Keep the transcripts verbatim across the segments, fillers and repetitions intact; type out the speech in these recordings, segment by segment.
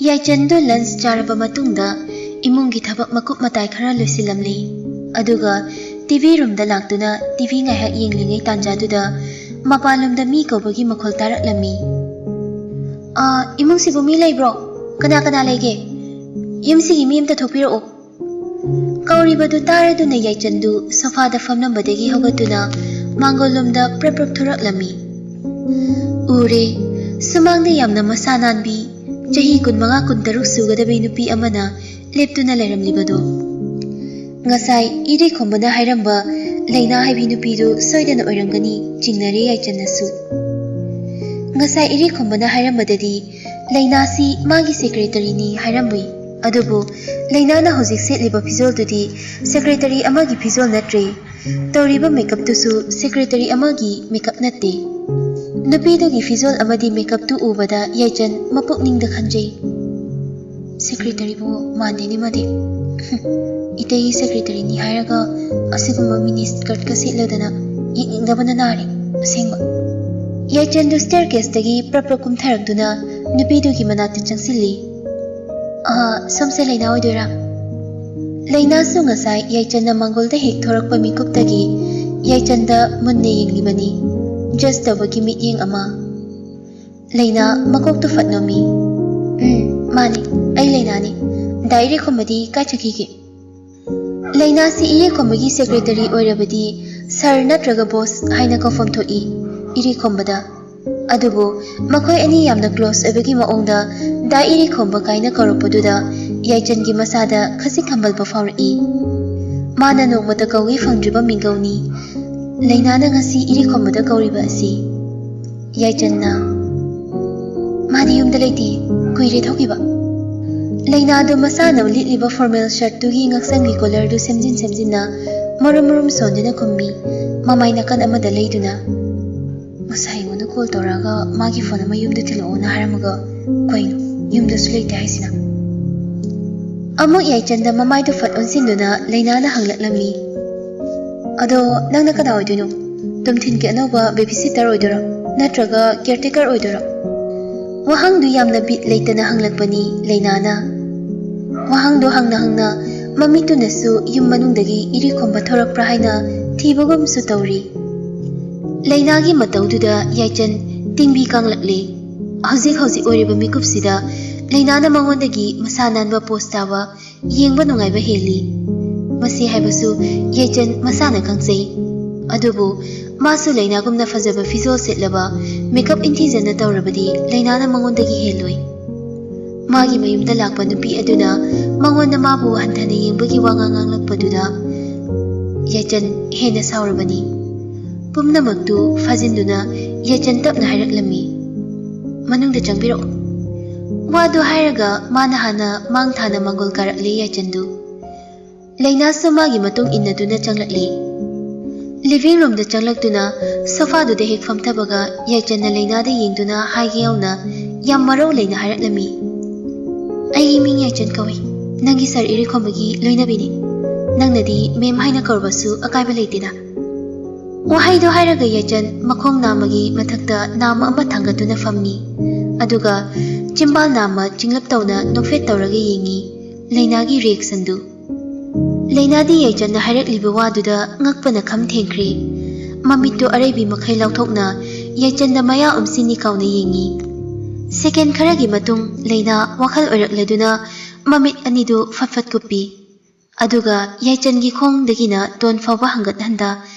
ꯌꯥꯏꯆꯟꯗꯨ lunch ꯆꯥꯔꯕ ꯃꯇꯨꯡꯗ ꯏꯃꯨꯡꯒꯤ ꯊꯕꯛ ꯃꯀꯨꯞ ꯃꯇꯥꯏ ꯈꯔ ꯂꯣꯏꯁꯤꯜꯂꯝꯂꯤ꯫ ꯑꯗꯨꯒ ꯇꯤ ꯚꯤ ꯔꯨꯝꯗ ꯂꯥꯛꯇꯨꯅ ꯇꯤ ꯚꯤ ꯉꯥꯏꯍꯥꯛ ꯌꯦꯡꯂꯤꯉꯩ ꯇꯥꯟꯖꯥꯗꯨꯗ ꯃꯄꯥꯟꯂꯣꯝꯗ ꯃꯤ ꯀꯧꯕꯒꯤ ꯃꯈꯣꯜ ꯇꯥꯔꯛꯂꯝꯃꯤ꯫ "ꯑꯥ, ꯏꯃꯨꯡꯁꯤꯕꯨ ꯃꯤ ꯂꯩꯕ꯭ꯔꯣ? ꯀꯅꯥ ꯀꯅꯥ ꯂꯩꯒꯦ? ꯌꯨꯝꯁꯤꯒꯤ ꯃꯤ ꯑꯝꯇ ꯊꯣꯛꯄꯤꯔꯛꯑꯣ꯫" ꯀꯧꯔꯤꯕꯗꯨ ꯇꯥꯔꯗꯨꯅ ꯌꯥꯏꯆꯟꯗꯨ ꯁꯣꯐꯥꯗ ꯐꯝꯂꯝꯕꯗꯒꯤ ꯍꯧꯒꯠꯇꯨꯅ ꯃꯥꯡꯒꯣꯜꯂꯣꯝꯗ ꯄ꯭ꯔꯞ ꯄ꯭ꯔꯞ ꯊꯣꯔꯛꯂꯝꯃꯤ꯫ ꯎꯔꯦ, ꯁꯨꯃꯥꯡꯗ ꯌꯥꯝꯅ ꯃꯁꯥ ꯅꯥꯟꯕꯤ, ꯆꯍꯤ ꯀꯨꯟꯃꯉꯥ ꯀꯨꯟꯇꯔꯨꯛ ꯁꯨꯒꯗꯕꯤ ꯅꯨꯄꯤ ꯑꯃꯅ ꯂꯦꯞꯇꯨꯅ ꯂꯩꯔꯝꯂꯤꯕꯗꯨ꯫ ꯉꯁꯥꯏ ꯏꯔꯩꯈꯣꯝꯕꯅ ꯍꯥꯏꯔꯝꯕ ꯂꯩꯅꯥ ꯍꯥꯏꯕꯤ ꯅꯨꯄꯤꯗꯨ ꯁꯣꯏꯗꯅ ꯑꯣꯏꯔꯝꯒꯅꯤ ꯆꯤꯡꯅꯔꯦ ꯌꯥꯏꯆꯟꯅꯁꯨ꯫ ꯉꯁꯥꯏ ꯏꯔꯩꯈꯣꯝꯕꯅ ꯍꯥꯏꯔꯝꯕꯗꯗꯤ ꯂꯩꯅꯥꯁꯤ ꯃꯥꯒꯤ ꯁꯦꯀ꯭ꯔꯦꯇꯔꯤꯅꯤ ꯍꯥꯏꯔꯝꯃꯤ꯫ ꯑꯗꯨꯕꯨ ꯂꯩꯅꯥꯅ ꯍꯧꯖꯤꯛ ꯁꯦꯠꯂꯤꯕ ꯐꯤꯖꯣꯜꯗꯨꯗꯤ ꯁꯦꯀ꯭ꯔꯦꯇꯔꯤ ꯑꯃꯒꯤ ꯐꯤꯖꯣꯜ ꯅꯠꯇ꯭ꯔꯦ꯫ ꯇꯧꯔꯤꯕ ꯃꯦꯀꯞꯇꯨꯁꯨ ꯁꯦꯀ꯭ꯔꯦꯇꯔꯤ ꯑꯃꯒꯤ ꯃꯦꯀꯞ ꯅꯠꯇꯦ꯫ ꯅꯨꯄꯤꯗꯨꯒꯤ ꯐꯤꯖꯣꯜ ꯑꯃꯗꯤ ꯃꯦꯀꯞꯇꯨ ꯎꯕꯗ ꯌꯥꯏꯆꯟ ꯃꯄꯨꯛꯅꯤꯡꯗ ꯈꯟꯖꯩ, "ꯁꯦꯀ꯭ꯔꯦꯇꯔꯤꯕꯨ ꯃꯥꯟꯗꯦꯅꯦ ꯃꯥꯗꯤ꯫ ꯏꯇꯩ ꯁꯦꯀ꯭ꯔꯦꯇꯔꯤꯅꯤ ꯍꯥꯏꯔꯒ ꯑꯁꯤꯒꯨꯝꯕ ꯃꯤꯅꯤ ꯁ꯭ꯀꯔꯠꯀ ꯁꯦꯠꯂꯗꯅ ꯌꯦꯡꯅꯤꯡꯗꯕꯅ ꯅꯥꯔꯦ ꯑꯁꯦꯡꯕ꯫" ꯌꯥꯏꯆꯟꯗꯨ ꯁ꯭ꯇꯦꯌꯔ ꯀꯦꯁꯇꯒꯤ ꯄ꯭ꯔꯞ ꯄ꯭ꯔꯞ ꯀꯨꯝꯊꯔꯛꯇꯨꯅ ꯅꯨꯄꯤꯗꯨꯒꯤ ꯃꯅꯥꯛꯇ ꯆꯪꯁꯤꯜꯂꯤ꯫ "ꯑꯍ, ꯁꯣꯝꯁꯦ ꯂꯩꯅꯥ ꯑꯣꯏꯗꯣꯏꯔꯥ?" ꯂꯩꯅꯥꯁꯨ ꯉꯁꯥꯏ ꯌꯥꯏꯆꯟꯅ ꯃꯥꯡꯒꯣꯜꯗ ꯍꯦꯛ ꯊꯣꯔꯛꯄ ꯃꯤꯀꯨꯞꯇꯒꯤ ꯌꯥꯏꯆꯟꯗ ꯃꯨꯟꯅ ꯌꯦꯡꯂꯤꯕꯅꯤ, ꯖꯁ ꯇꯧꯕꯒꯤ ꯃꯤꯠꯌꯦꯡ ꯑꯃ꯫ ꯂꯩꯅꯥ ꯃꯀꯣꯛꯇꯨ ꯐꯠ ꯅꯣꯝꯃꯤ꯫ "ꯎꯝ, ꯃꯥꯅꯤ, ꯑꯩ ꯂꯩꯅꯥꯅꯤ꯫ ꯗꯥ ꯏꯔꯩꯈꯣꯝꯕꯗꯤ ꯀꯥꯏ ꯆꯠꯈꯤꯒꯦ?" ꯂꯩꯅꯥꯁꯤ ꯏꯔꯩꯈꯣꯝꯕꯒꯤ ꯁꯦꯀ꯭ꯔꯦꯇꯔꯤ ꯑꯣꯏꯔꯕꯗꯤ ꯁꯥꯔ ꯅꯠꯇ꯭ꯔꯒ ꯕꯣꯁ ꯍꯥꯏꯅ ꯀꯧꯐꯝ ꯊꯣꯛꯏ ꯏꯔꯩꯈꯣꯝꯕꯗ꯫ ꯑꯗꯨꯕꯨ ꯃꯈꯣꯏ ꯑꯅꯤ ꯌꯥꯝꯅ ꯀ꯭ꯂꯣꯁ ꯑꯣꯏꯕꯒꯤ ꯃꯑꯣꯡꯗ ꯗꯥ ꯏꯔꯩꯈꯣꯝꯕ ꯀꯥꯏꯅ ꯀꯧꯔꯛꯄꯗꯨꯗ ꯌꯥꯏꯆꯟꯒꯤ ꯃꯁꯥꯗ ꯈꯖꯤꯛ ꯍꯝꯕꯜꯕ ꯐꯥꯎꯔꯛꯏ꯫ ꯃꯥꯅ ꯅꯣꯡꯃꯇ ꯀꯧꯏ ꯐꯪꯗ꯭ꯔꯤꯕ ꯃꯤꯡꯒꯧꯅꯤ ꯂꯩꯅꯥꯅ ꯉꯁꯤ ꯏꯔꯩꯈꯣꯝꯕꯗ ꯀꯧꯔꯤꯕ ꯑꯁꯤ꯫ ꯌꯥꯏꯆꯟꯅ, "ꯃꯥꯗꯤ ꯌꯨꯝꯗ ꯂꯩꯇꯦ, ꯀꯨꯏꯔꯦ ꯊꯣꯛꯈꯤꯕ꯫" ꯂꯩꯅꯥꯗꯨ ꯃꯁꯥꯅ ꯂꯤꯠꯂꯤꯕ ꯐꯣꯔꯃꯦꯜ ꯁꯔꯠꯇꯨꯒꯤ ꯉꯛꯁꯝꯒꯤ ꯀꯣꯂꯔꯗꯨ ꯁꯦꯝꯖꯤꯟ ꯁꯦꯝꯖꯤꯟꯅ ꯃꯔꯨꯝ ꯃꯔꯨꯝ ꯁꯣꯟꯗꯨꯅ ꯈꯨꯝꯃꯤ, ꯃꯃꯥꯏ ꯅꯥꯀꯟ ꯑꯃꯗ ꯂꯩꯗꯨꯅ꯫ "ꯉꯁꯥꯏ ꯑꯩꯉꯣꯟꯗ ꯀꯣꯜ ꯇꯧꯔꯛꯑꯒ ꯃꯥꯒꯤ ꯐꯣꯟ ꯑꯃ ꯌꯨꯝꯗ ꯊꯤꯜꯂꯛꯑꯣꯅ ꯍꯥꯏꯔꯝꯃꯒ ꯀꯩꯅꯣ ꯌꯨꯝꯗꯁꯨ ꯂꯩꯇꯦ ꯍꯥꯏꯁꯤꯅ?" ꯑꯃꯨꯛ ꯌꯥꯏꯆꯟꯗ ꯃꯃꯥꯏꯗꯨ ꯐꯠ ꯑꯣꯟꯁꯤꯟꯗꯨꯅ ꯂꯩꯅꯥꯅ ꯍꯪꯂꯛꯂꯝꯃꯤ꯫ "ꯑꯗꯣ ꯅꯪꯅ ꯀꯅꯥ ꯑꯣꯏꯗꯣꯏꯅꯣ? ꯇꯨꯝꯊꯤꯟꯒꯤ ꯑꯅꯧꯕ ꯕꯦꯕꯤ ꯁꯤꯇꯔ ꯑꯣꯏꯗꯣꯏꯔꯣ? ꯅꯠꯇ꯭ꯔꯒ ꯀꯦꯌꯔ ꯇꯦꯀꯔ ꯑꯣꯏꯗꯣꯏꯔꯣ?" ꯋꯥꯍꯪꯗꯨ ꯌꯥꯝꯅ ꯕꯤꯠ ꯂꯩꯇꯅ ꯍꯪꯂꯛꯄꯅꯤ ꯂꯩꯅꯥꯅ꯫ ꯋꯥꯍꯪꯗꯨ ꯍꯪꯅ ꯍꯪꯅ ꯃꯃꯤꯠꯇꯨꯅꯁꯨ ꯌꯨꯝ ꯃꯅꯨꯡꯗꯒꯤ ꯏꯔꯤꯈꯣꯝꯕ ꯊꯣꯔꯛꯄ꯭ꯔꯥ ꯍꯥꯏꯅ ꯊꯤꯕꯒꯨꯝꯁꯨ ꯇꯧꯔꯤ꯫ ꯂꯩꯅꯥꯒꯤ ꯃꯇꯧꯗꯨꯗ ꯌꯥꯏꯆꯟ ꯇꯤꯡꯕꯤ ꯀꯥꯡꯂꯛꯂꯦ꯫ ꯍꯧꯖꯤꯛ ꯍꯧꯖꯤꯛ ꯑꯣꯏꯔꯤꯕ ꯃꯤꯀꯨꯞꯁꯤꯗ ꯂꯩꯅꯥꯅ ꯃꯉꯣꯟꯗꯒꯤ ꯃꯁꯥ ꯅꯥꯟꯕ ꯄꯣꯁ ꯇꯥꯕ ꯌꯦꯡꯕ ꯅꯨꯡꯉꯥꯏꯕ ꯍꯦꯜꯂꯤ꯫ ꯃꯁꯤ ꯍꯥꯏꯕꯁꯨ ꯌꯥꯏꯆꯟ ꯃꯁꯥꯅ ꯈꯪꯖꯩ꯫ ꯑꯗꯨꯕꯨ ꯃꯥꯁꯨ ꯂꯩꯅꯥꯒꯨꯝꯅ ꯐꯖꯕ ꯐꯤꯖꯣꯜ ꯁꯦꯠꯂꯕ, ꯃꯦꯀꯞ ꯏꯟꯊꯤꯖꯅ ꯇꯧꯔꯕꯗꯤ ꯂꯩꯅꯥꯅ ꯃꯉꯣꯟꯗꯒꯤ ꯍꯦꯜꯂꯣꯏ꯫ ꯃꯥꯒꯤ ꯃꯌꯨꯝꯗ ꯂꯥꯛꯄ ꯅꯨꯄꯤ ꯑꯗꯨꯅ ꯃꯉꯣꯟꯗ ꯃꯥꯕꯨ ꯍꯟꯊꯅ ꯌꯦꯡꯕꯒꯤ ꯋꯥꯉꯥꯡ ꯉꯥꯡꯂꯛꯄꯗꯨꯗ ꯌꯥꯏꯆꯟ ꯍꯦꯟꯅ ꯁꯥꯎꯔꯕꯅꯤ꯫ ꯄꯨꯝꯅꯃꯛꯇꯨ ꯐꯥꯖꯤꯟꯗꯨꯅ ꯌꯥꯏꯆꯟ ꯇꯞꯅ ꯍꯥꯏꯔꯛꯂꯝꯃꯤ, "ꯃꯅꯨꯡꯗ ꯆꯪꯕꯤꯔꯛꯎ"꯫ ꯋꯥꯗꯨ ꯍꯥꯏꯔꯒ ꯃꯥꯅ ꯍꯥꯟꯅ ꯃꯥꯡ ꯊꯥꯅ ꯃꯥꯡꯒꯣꯜ ꯀꯥꯔꯛꯂꯦ ꯌꯥꯏꯆꯟꯗꯨ꯫ ꯂꯩꯅꯥꯁꯨ ꯃꯥꯒꯤ ꯃꯇꯨꯡ ꯏꯟꯅꯗꯨꯅ ꯆꯪꯂꯛꯂꯦ꯫ ꯂꯤꯚꯤꯡ ꯔꯨꯝꯗ ꯆꯪꯂꯛꯇꯨꯅ ꯁꯣꯐꯥꯗꯨꯗ ꯍꯦꯛ ꯐꯝꯊꯕꯒ ꯌꯥꯏꯆꯟꯅ ꯂꯩꯅꯥꯗ ꯌꯦꯡꯗꯨꯅ ꯍꯥꯏꯒꯦ ꯌꯥꯎꯅ ꯌꯥꯝ ꯃꯔꯧ ꯂꯩꯅ ꯍꯥꯏꯔꯛꯂꯝꯃꯤ, "ꯑꯩꯒꯤ ꯃꯤꯡ ꯌꯥꯏꯆꯟ ꯀꯧꯏ꯫ ꯅꯪꯒꯤ ꯁꯥꯔ ꯏꯔꯤꯈꯣꯝꯕꯒꯤ ꯂꯣꯏꯅꯕꯤꯅꯤ꯫ ꯅꯪꯅꯗꯤ ꯃꯦꯝ ꯍꯥꯏꯅ ꯀꯧꯔꯕꯁꯨ ꯑꯀꯥꯏꯕ ꯂꯩꯇꯦꯅ"꯫ ꯋꯥꯍꯩꯗꯣ ꯍꯥꯏꯔꯒ ꯌꯥꯏꯆꯟ ꯃꯈꯣꯡ ꯅꯥꯝꯃꯒꯤ ꯃꯊꯛꯇ ꯅꯥꯝꯃ ꯑꯃ ꯊꯥꯡꯒꯠꯇꯨꯅ ꯐꯝꯃꯤ꯫ ꯑꯗꯨꯒ ꯆꯤꯝꯕꯥꯜ ꯅꯥꯝꯃ ꯆꯤꯡꯂꯞ ꯇꯧꯅ ꯅꯣꯛꯐꯦꯠ ꯇꯧꯔꯒ ꯌꯦꯡꯉꯤ ꯂꯩꯅꯥꯒꯤ ꯔꯤꯌꯦꯛꯁꯟꯗꯨ꯫ ꯂꯩꯅꯥꯗꯤ ꯌꯥꯏꯆꯟꯅ ꯍꯥꯏꯔꯛꯂꯤꯕ ꯋꯥꯗꯨꯗ ꯉꯛꯄꯅ ꯈꯝ ꯊꯦꯡꯈ꯭ꯔꯦ꯫ ꯃꯃꯤꯠꯇꯨ ꯑꯔꯩꯕꯤ ꯃꯈꯩ ꯂꯥꯎꯊꯣꯛꯅ ꯌꯥꯏꯆꯟꯗ ꯃꯌꯥ ꯎꯝꯁꯤꯟꯅꯤ ꯀꯥꯎꯅ ꯌꯦꯡꯉꯤ꯫ ꯁꯦꯀꯦꯟ ꯈꯔꯒꯤ ꯃꯇꯨꯡ ꯂꯩꯅꯥ ꯋꯥꯈꯜ ꯑꯣꯏꯔꯛꯂꯗꯨꯅ ꯃꯃꯤꯠ ꯑꯅꯤꯗꯨ ꯐꯠ ꯐꯠ ꯀꯨꯞꯄꯤ꯫ ꯑꯗꯨꯒ ꯌꯥꯏꯆꯟꯒꯤ ꯈꯣꯡꯗꯒꯤꯅ ꯇꯣꯟ ꯐꯥꯎꯕ ꯍꯪꯒꯠ ꯍꯟꯗ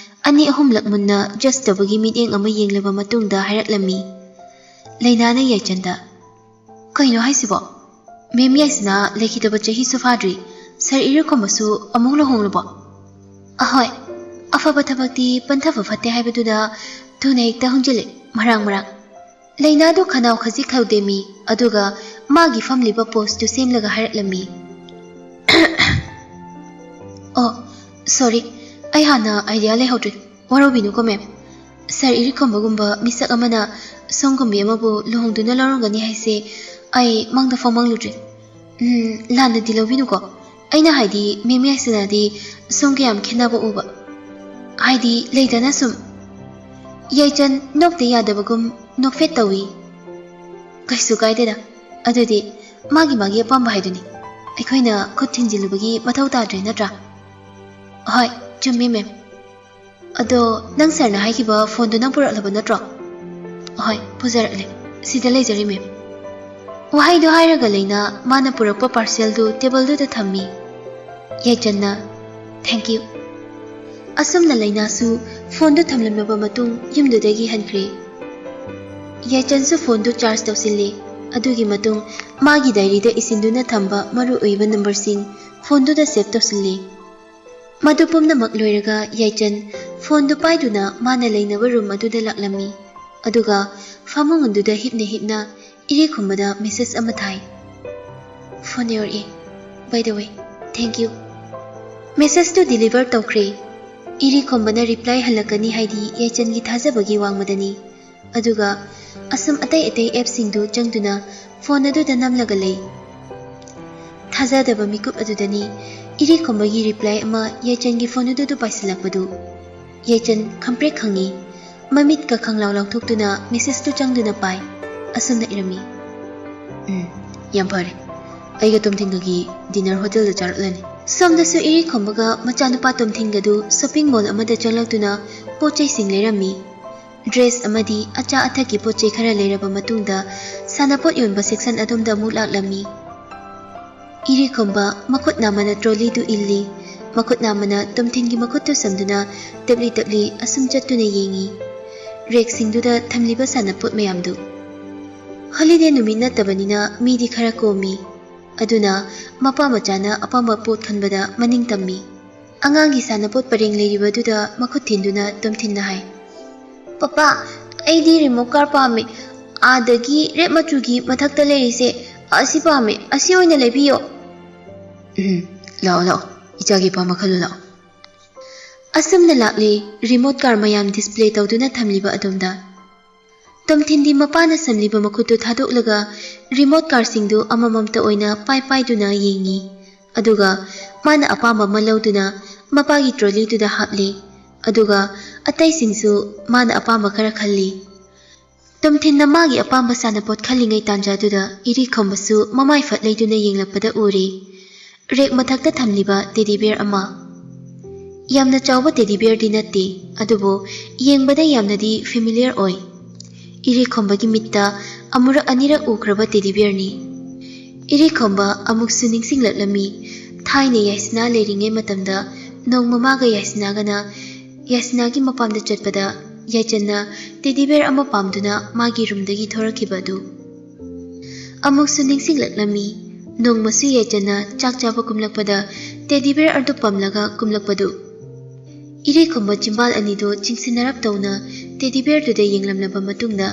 ꯑꯅꯤ ꯑꯍꯨꯝꯂꯛ ꯃꯨꯟꯅ ꯖꯁ ꯇꯧꯕꯒꯤ ꯃꯤꯠꯌꯦꯡ ꯑꯃ ꯌꯦꯡꯂꯕ ꯃꯇꯨꯡꯗ ꯍꯥꯏꯔꯛꯂꯝꯃꯤ꯫ ꯂꯩꯅꯥꯅ ꯌꯥꯏꯆꯟꯗ, "ꯀꯩꯅꯣ ꯍꯥꯏꯁꯤꯕꯣ? ꯃꯦꯝ ꯌꯥꯏꯁꯅꯥ ꯂꯩꯈꯤꯗꯕ ꯆꯍꯤꯁꯨ ꯐꯥꯗ꯭ꯔꯤ, ꯁꯥꯔ ꯏꯔꯤꯈꯣꯝꯕꯁꯨ ꯑꯃꯨꯛ ꯂꯨꯍꯣꯡꯂꯕꯣ?" "ꯑꯍꯣꯏ, ꯑꯐꯕ ꯊꯕꯛꯇꯤ ꯄꯟꯊꯕ ꯐꯠꯇꯦ ꯍꯥꯏꯕꯗꯨꯗ ꯊꯨꯅ ꯍꯦꯛꯇ ꯍꯣꯡꯖꯤꯜꯂꯦ, ꯃꯔꯥꯡ ꯃꯔꯥꯡ"꯫ ꯂꯩꯅꯥꯗꯨ ꯈꯅꯥꯎ ꯈꯖꯤꯛ ꯈꯧꯗꯦꯝꯃꯤ, ꯑꯗꯨꯒ ꯃꯥꯒꯤ ꯐꯝꯂꯤꯕ ꯄꯣꯁꯇꯨ ꯁꯦꯝꯂꯒ ꯍꯥꯏꯔꯛꯂꯝꯃꯤ꯫ "ꯑꯣ, ꯁꯣꯔꯤ, ꯑꯩ ꯍꯥꯟꯅ ꯑꯥꯏꯗꯤꯌꯥ ꯂꯩꯍꯧꯗ꯭ꯔꯦ, ꯋꯥꯔꯧꯕꯤꯅꯨꯀꯣ ꯃꯦꯝ꯫ ꯁꯥꯔ ꯏꯔꯤꯈꯣꯝꯕꯒꯨꯝꯕ ꯃꯤꯁꯛ ꯑꯃꯅ ꯁꯣꯝꯒꯨꯝꯕꯤ ꯑꯃꯕꯨ ꯂꯨꯍꯣꯡꯗꯨꯅ ꯂꯧꯔꯝꯒꯅꯤ ꯍꯥꯏꯁꯦ ꯑꯩ ꯃꯪꯗ ꯐꯥꯎ ꯃꯪꯂꯨꯗ꯭ꯔꯤ꯫ ꯎꯝ, ꯂꯥꯟꯅꯗꯤ ꯂꯧꯕꯤꯅꯨꯀꯣ꯫ ꯑꯩꯅ ꯍꯥꯏꯗꯤ ꯃꯦꯝ ꯌꯥꯏꯁꯅꯥꯗꯤ ꯁꯣꯝꯒ ꯌꯥꯝ ꯈꯦꯠꯅꯕ ꯎꯕ꯫ ꯍꯥꯏꯗꯤ ꯂꯩꯗꯅ ꯁꯨꯝ"꯫ ꯌꯥꯏꯆꯟ ꯅꯣꯛꯇ ꯌꯥꯗꯕꯒꯨꯝ ꯅꯣꯛꯐꯦꯠ ꯇꯧꯏ꯫ ꯀꯩꯁꯨ ꯀꯥꯏꯗꯦꯗ꯫ ꯑꯗꯨꯗꯤ ꯃꯥꯒꯤ ꯃꯥꯒꯤ ꯑꯄꯥꯝꯕ ꯍꯥꯏꯗꯨꯅꯤ꯫ ꯑꯩꯈꯣꯏꯅ ꯈꯨꯠ ꯊꯤꯟꯖꯤꯜꯂꯨꯕꯒꯤ ꯃꯊꯧ ꯇꯥꯗ꯭ꯔꯦ ꯅꯠꯇ꯭ꯔꯥ? ꯍꯣꯏ, ꯆꯨꯝꯃꯤ ꯃꯦꯝ꯫ ꯑꯗꯣ ꯅꯪ ꯁꯥꯔꯅ ꯍꯥꯏꯈꯤꯕ ꯐꯣꯟꯗꯨ ꯅꯪ ꯄꯨꯔꯛꯂꯕ ꯅꯠꯇ꯭ꯔꯣ? ꯍꯣꯏ, ꯄꯨꯖꯔꯛꯂꯦ꯫ ꯁꯤꯗ ꯂꯩꯖꯔꯤ ꯃꯦꯝ꯫ ꯋꯥꯍꯩꯗꯣ ꯍꯥꯏꯔꯒ ꯂꯩꯅ ꯃꯥꯅ ꯄꯨꯔꯛꯄ ꯄꯥꯔꯁꯦꯜꯗꯨ ꯇꯦꯕꯜꯗꯨꯗ ꯊꯝꯃꯤ꯫ ꯌꯥꯏꯆꯟꯅ, "Thank you." ꯑꯁꯨꯝꯅ ꯂꯩꯅꯥꯁꯨ ꯐꯣꯟꯗꯨ ꯊꯝꯂꯝꯂꯕ ꯃꯇꯨꯡ ꯌꯨꯝꯗꯨꯗꯒꯤ ꯍꯟꯈ꯭ꯔꯦ꯫ ꯌꯥꯏꯆꯟꯁꯨ ꯐꯣꯟꯗꯨ ꯆꯥꯔꯖ ꯇꯧꯁꯤꯜꯂꯤ꯫ ꯑꯗꯨꯒꯤ ꯃꯇꯨꯡ ꯃꯥꯒꯤ ꯗꯥꯏꯔꯤꯗ ꯏꯁꯤꯟꯗꯨꯅ ꯊꯝꯕ ꯃꯔꯨ ꯑꯣꯏꯕ ꯅꯝꯕꯔꯁꯤꯡ ꯐꯣꯟꯗꯨꯗ ꯁꯦꯚ ꯇꯧꯁꯤꯜꯂꯤ꯫ ꯃꯗꯨ ꯄꯨꯝꯅꯃꯛ ꯂꯣꯏꯔꯒ ꯌꯥꯏꯆꯟ ꯐꯣꯟꯗꯨ ꯄꯥꯏꯗꯨꯅ ꯃꯥꯅ ꯂꯩꯅꯕ ꯔꯨꯝ ꯑꯗꯨꯗ ꯂꯥꯛꯂꯝꯃꯤ꯫ ꯑꯗꯨꯒ ꯐꯃꯨꯡ ꯑꯗꯨꯗ ꯍꯤꯞꯅ ꯍꯤꯞꯅ ꯏꯔꯦ ꯈꯨꯝꯕꯗ ꯃꯦꯁꯦꯖ ꯑꯃ ꯊꯥꯏ꯫ "ꯐꯣꯟ ꯌꯧꯔꯛꯑꯦ꯫ By the way, thank you." ꯃꯦꯁꯦꯖꯇꯨ ꯗꯤꯂꯤꯚꯔ ꯇꯧꯈ꯭ꯔꯦ꯫ ꯏꯔꯦ ꯈꯨꯝꯕꯅ ꯔꯤꯄ꯭ꯂꯥꯏ ꯍꯜꯂꯛꯀꯅꯤ ꯍꯥꯏꯗꯤ ꯌꯥꯏꯆꯟꯒꯤ ꯊꯥꯖꯕꯒꯤ ꯋꯥꯡꯃꯗꯅꯤ꯫ ꯑꯗꯨꯒ ꯑꯁꯨꯝ ꯑꯇꯩ ꯑꯇꯩ ꯑꯦꯞꯁꯤꯡꯗꯨ ꯆꯪꯗꯨꯅ ꯐꯣꯟ ꯑꯗꯨꯗ ꯅꯝꯂꯒ ꯂꯩ꯫ ꯊꯥꯖꯗꯕ ꯃꯤꯀꯨꯞ ꯑꯗꯨꯗꯅꯤ ꯏꯔꯦ ꯈꯨꯝꯕꯒꯤ ꯔꯤꯄ꯭ꯂꯥꯏ ꯑꯃ ꯌꯥꯏꯆꯟꯒꯤ ꯐꯣꯟ ꯑꯗꯨꯗ ꯄꯥꯏꯁꯤꯜꯂꯛꯄꯗꯨ꯫ ꯌꯥꯏꯆꯟ ꯈꯪꯄ꯭ꯔꯦꯛ ꯈꯪꯉꯤ꯫ ꯃꯃꯤꯠꯀ ꯈꯪꯂꯥꯎ ꯂꯥꯎꯊꯣꯛꯇꯨꯅ ꯃꯦꯁꯦꯖꯇꯨ ꯆꯪꯗꯨꯅ ꯄꯥꯏ꯫ ꯑꯁꯨꯝꯅ ꯏꯔꯝꯃꯤ꯫ "ꯎꯝ, ꯌꯥꯝ ꯐꯔꯦ꯫ ꯑꯩꯒ ꯇꯣꯝꯊꯤꯟꯒꯒꯤ ꯗꯤꯅꯔ ꯍꯣꯇꯦꯜꯗ ꯆꯥꯔꯛꯂꯅꯤ꯫" ꯁꯣꯝꯗꯁꯨ ꯏꯔꯦ ꯈꯨꯝꯕꯒ ꯃꯆꯥꯅꯨꯄꯥ ꯇꯣꯝꯊꯤꯟꯒꯗꯨ ꯁꯣꯞꯄꯤꯡ ꯃꯣꯜ ꯑꯃꯗ ꯆꯪꯂꯛꯇꯨꯅ ꯄꯣꯠ ꯆꯩꯁꯤꯡ ꯂꯩꯔꯝꯃꯤ꯫ ꯗ꯭ꯔꯦꯁ ꯑꯃꯗꯤ ꯑꯆꯥ ꯑꯊꯛꯀꯤ ꯄꯣꯠ ꯆꯩ ꯈꯔ ꯂꯩꯔꯕ ꯃꯇꯨꯡꯗ ꯁꯥꯟꯅꯄꯣꯠ ꯌꯣꯟꯕ ꯁꯦꯛꯁꯟ ꯑꯗꯣꯝꯗ ꯑꯃꯨꯛ ꯂꯥꯛꯂꯝꯃꯤ꯫ ꯏꯔꯦ ꯈꯨꯝꯕ ꯃꯈꯨꯠ ꯅꯥꯝꯃꯅ ꯇ꯭ꯔꯣꯂꯤꯗꯨ ꯏꯜꯂꯤ꯫ ꯃꯈꯨꯠ ꯅꯥꯝꯃꯅ ꯇꯣꯝꯊꯤꯟꯒꯤ ꯃꯈꯨꯠꯇꯨ ꯁꯝꯗꯨꯅ ꯇꯞꯂꯤ ꯇꯞꯂꯤ ꯑꯁꯨꯝ ꯆꯠꯇꯨꯅ ꯌꯦꯡꯉꯤ꯫ ꯔꯦꯛꯁꯤꯡꯗꯨꯗ ꯊꯝꯂꯤꯕ ꯁꯥꯟꯅꯄꯣꯠ ꯃꯌꯥꯝꯗꯨ꯫ ꯍꯣꯂꯤꯗꯦ ꯅꯨꯃꯤꯠ ꯅꯠꯇꯕꯅꯤꯅ ꯃꯤꯗꯤ ꯈꯔ ꯀꯣꯝꯃꯤ꯫ ꯑꯗꯨꯅ ꯃꯄꯥ ꯃꯆꯥꯅ ꯑꯄꯥꯝꯕ ꯄꯣꯠ ꯈꯟꯕꯗ ꯃꯅꯤꯡ ꯇꯝꯃꯤ꯫ ꯑꯉꯥꯡꯒꯤ ꯁꯥꯟꯅꯄꯣꯠ ꯄꯔꯦꯡ ꯂꯩꯔꯤꯕꯗꯨꯗ ꯃꯈꯨꯠ ꯊꯤꯟꯗꯨꯅ ꯇꯣꯝꯊꯤꯟꯅ ꯍꯥꯏ, "ꯄꯄꯥ, ꯑꯩꯗꯤ ꯔꯤꯃꯣꯠ ꯀꯥꯔ ꯄꯥꯝꯃꯦ꯫ ꯑꯥꯗꯒꯤ ꯔꯦꯠ ꯃꯆꯨꯒꯤ ꯃꯊꯛꯇ ꯂꯩꯔꯤꯁꯦ, ꯑꯁꯤ ꯄꯥꯝꯃꯦ꯫ ꯑꯁꯤ ꯑꯣꯏꯅ ꯂꯩꯕꯤꯌꯣ꯫" "ꯎꯝ, ꯂꯥꯛꯑꯣ, ꯂꯥꯛꯑꯣ꯫ ꯏꯆꯥꯒꯤ ꯑꯄꯥꯝꯕ ꯈꯜꯂꯨ ꯂꯥꯛꯑꯣ꯫" ꯑꯁꯨꯝꯅ ꯂꯥꯛꯂꯤ ꯔꯤꯃꯣꯠ ꯀꯥꯔ ꯃꯌꯥꯝ ꯗꯤꯁꯄ꯭ꯂꯦ ꯇꯧꯗꯨꯅ ꯊꯝꯂꯤꯕ ꯑꯗꯣꯝꯗ꯫ ꯇꯣꯝꯊꯤꯟꯗꯤ ꯃꯄꯥꯅ ꯁꯝꯂꯤꯕ ꯃꯈꯨꯠꯇꯨ ꯊꯥꯗꯣꯛꯂꯒ ꯔꯤꯃꯣꯠ ꯀꯥꯔꯁꯤꯡꯗꯨ ꯑꯃꯃꯝꯇ ꯑꯣꯏꯅ ꯄꯥꯏ ꯄꯥꯏꯗꯨꯅ ꯌꯦꯡꯉꯤ꯫ ꯑꯗꯨꯒ ꯃꯥꯅ ꯑꯄꯥꯝꯕ ꯑꯃ ꯂꯧꯗꯨꯅ ꯃꯄꯥꯒꯤ ꯇ꯭ꯔꯣꯂꯤꯗꯨꯗ ꯍꯥꯞꯂꯤ꯫ ꯑꯗꯨꯒ ꯑꯇꯩꯁꯤꯡꯁꯨ ꯃꯥꯅ ꯑꯄꯥꯝꯕ ꯈꯔ ꯈꯜꯂꯤ꯫ ꯇꯨꯝꯊꯤꯟꯅ ꯃꯥꯒꯤ ꯑꯄꯥꯝꯕ ꯁꯥꯟꯅꯄꯣꯠ ꯈꯜꯂꯤꯉꯩ ꯇꯥꯟꯖꯥꯗꯨꯗ ꯏꯔꯤꯈꯣꯝꯕꯁꯨ ꯃꯃꯥꯏ ꯐꯠ ꯂꯩꯗꯨꯅ ꯌꯦꯡꯂꯛꯄꯗ ꯎꯔꯦ ꯔꯦꯛ ꯃꯊꯛꯇ ꯊꯝꯂꯤꯕ ꯇꯦꯗꯤ ꯕꯤꯌꯔ ꯑꯃ꯫ ꯌꯥꯝꯅ ꯆꯥꯎꯕ ꯇꯦꯗꯤ ꯕꯤꯌꯔꯗꯤ ꯅꯠꯇꯦ, ꯑꯗꯨꯕꯨ ꯌꯦꯡꯕꯗ ꯌꯥꯝꯅꯗꯤ ꯐꯦꯃꯤꯂꯤꯌꯔ ꯑꯣꯏ꯫ ꯏꯔꯤꯈꯣꯝꯕꯒꯤ ꯃꯤꯠꯇ ꯑꯃꯨꯔꯛ ꯑꯅꯤꯔꯛ ꯎꯈ꯭ꯔꯕ ꯇꯦꯗꯤ ꯕꯤꯌꯔꯅꯤ꯫ ꯏꯔꯤꯈꯣꯝꯕ ꯑꯃꯨꯛꯁꯨ ꯅꯤꯡꯁꯤꯡꯂꯛꯂꯝꯃꯤ꯫ ꯊꯥꯏꯅ ꯌꯥꯏꯁꯅꯥ ꯂꯩꯔꯤꯉꯩ ꯃꯇꯝꯗ ꯅꯣꯡꯃ ꯃꯥꯒ ꯌꯥꯏꯁꯅꯥꯒꯅ ꯌꯥꯏꯁꯅꯥꯒꯤ ꯃꯄꯥꯝꯗ ꯆꯠꯄꯗ ꯌꯥꯏꯆꯟꯅ ꯇꯦꯗꯤ ꯕꯤꯌꯔ ꯑꯃ ꯄꯥꯝꯗꯨꯅ ꯃꯥꯒꯤ ꯔꯨꯝꯗꯒꯤ ꯊꯣꯔꯛꯈꯤꯕ ꯑꯗꯨ꯫ ꯑꯃꯨꯛꯁꯨ ꯅꯤꯡꯁꯤꯡꯂꯛꯂꯝꯃꯤ꯫ ꯅꯣꯡꯃꯁꯨ ꯌꯥꯏꯆꯟꯅ ꯆꯥꯛ ꯆꯥꯕ ꯀꯨꯝꯂꯛꯄꯗ ꯇꯦꯗꯤ ꯕꯤꯌꯔ ꯑꯗꯨ ꯄꯝꯂꯒ ꯀꯨꯝꯂꯛꯄꯗꯨ꯫ ꯏꯔꯤꯈꯣꯝꯕ ꯆꯤꯝꯕꯥꯜ ꯑꯅꯤꯗꯨ ꯆꯤꯡꯁꯤꯟꯅꯔꯞ ꯇꯧꯅ ꯇꯦꯗꯤ ꯕꯤꯌꯔꯗꯨꯗ ꯌꯦꯡꯂꯝꯂꯕ ꯃꯇꯨꯡꯗ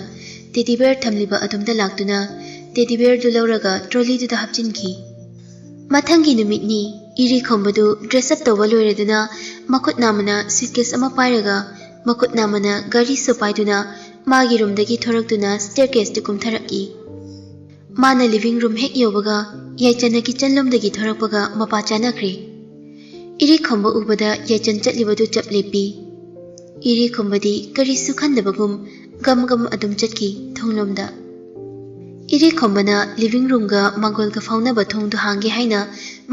ꯇꯦꯗꯤ ꯕꯤꯌꯔ ꯊꯝꯂꯤꯕ ꯑꯗꯣꯝꯗ ꯂꯥꯛꯇꯨꯅ ꯇꯦꯗꯤ ꯕꯤꯌꯔꯗꯨ ꯂꯧꯔꯒ ꯇ꯭ꯔꯣꯂꯤꯗꯨꯗ ꯍꯥꯞꯆꯤꯟꯈꯤ꯫ ꯃꯊꯪꯒꯤ ꯅꯨꯃꯤꯠꯅꯤ꯫ ꯏꯔꯤꯈꯣꯝꯕꯗꯨ ꯗ꯭ꯔꯦꯁ ꯑꯞ ꯇꯧꯕ ꯂꯣꯏꯔꯗꯨꯅ ꯃꯈꯨꯠ ꯅꯥꯝꯃꯅ ꯁꯨꯠꯀꯦꯁ ꯑꯃ ꯄꯥꯏꯔꯒ ꯃꯈꯨꯠ ꯅꯥꯝꯃꯅ ꯒꯥꯔꯤꯁꯨ ꯄꯥꯏꯗꯨꯅ ꯃꯥꯒꯤ ꯔꯨꯝꯗꯒꯤ ꯊꯣꯔꯛꯇꯨꯅ ꯁ꯭ꯇꯦꯌꯔꯀꯦꯁꯇꯨ ꯀꯨꯝꯊꯔꯛꯏ꯫ ꯃꯥꯅ ꯂꯤꯚꯤꯡ ꯔꯨꯝ ꯍꯦꯛ ꯌꯧꯕꯒ ꯌꯥꯏꯆꯟꯅ ꯀꯤꯆꯟ ꯂꯣꯝꯗꯒꯤ ꯊꯣꯔꯛꯄꯒ ꯃꯄꯥ ꯆꯥꯅꯈ꯭ꯔꯦ꯫ ꯏꯔꯤꯈꯣꯝꯕ ꯎꯕꯗ ꯌꯥꯏꯆꯟ ꯆꯠꯂꯤꯕꯗꯨ ꯆꯞ ꯂꯦꯞꯄꯤ꯫ ꯏꯔꯤꯈꯣꯝꯕꯗꯤ ꯀꯔꯤꯁꯨ ꯈꯟꯗꯕꯒꯨꯝ ꯒꯝ ꯒꯝ ꯑꯗꯨꯝ ꯆꯠꯈꯤ ꯊꯣꯡꯂꯣꯝꯗ꯫ ꯏꯔꯤꯈꯣꯝꯕꯅ ꯂꯤꯚꯤꯡ ꯔꯨꯝꯒ ꯃꯥꯡꯒꯣꯜꯒ ꯐꯥꯎꯅꯕ ꯊꯣꯡꯗꯨ ꯍꯥꯡꯒꯦ ꯍꯥꯏꯅ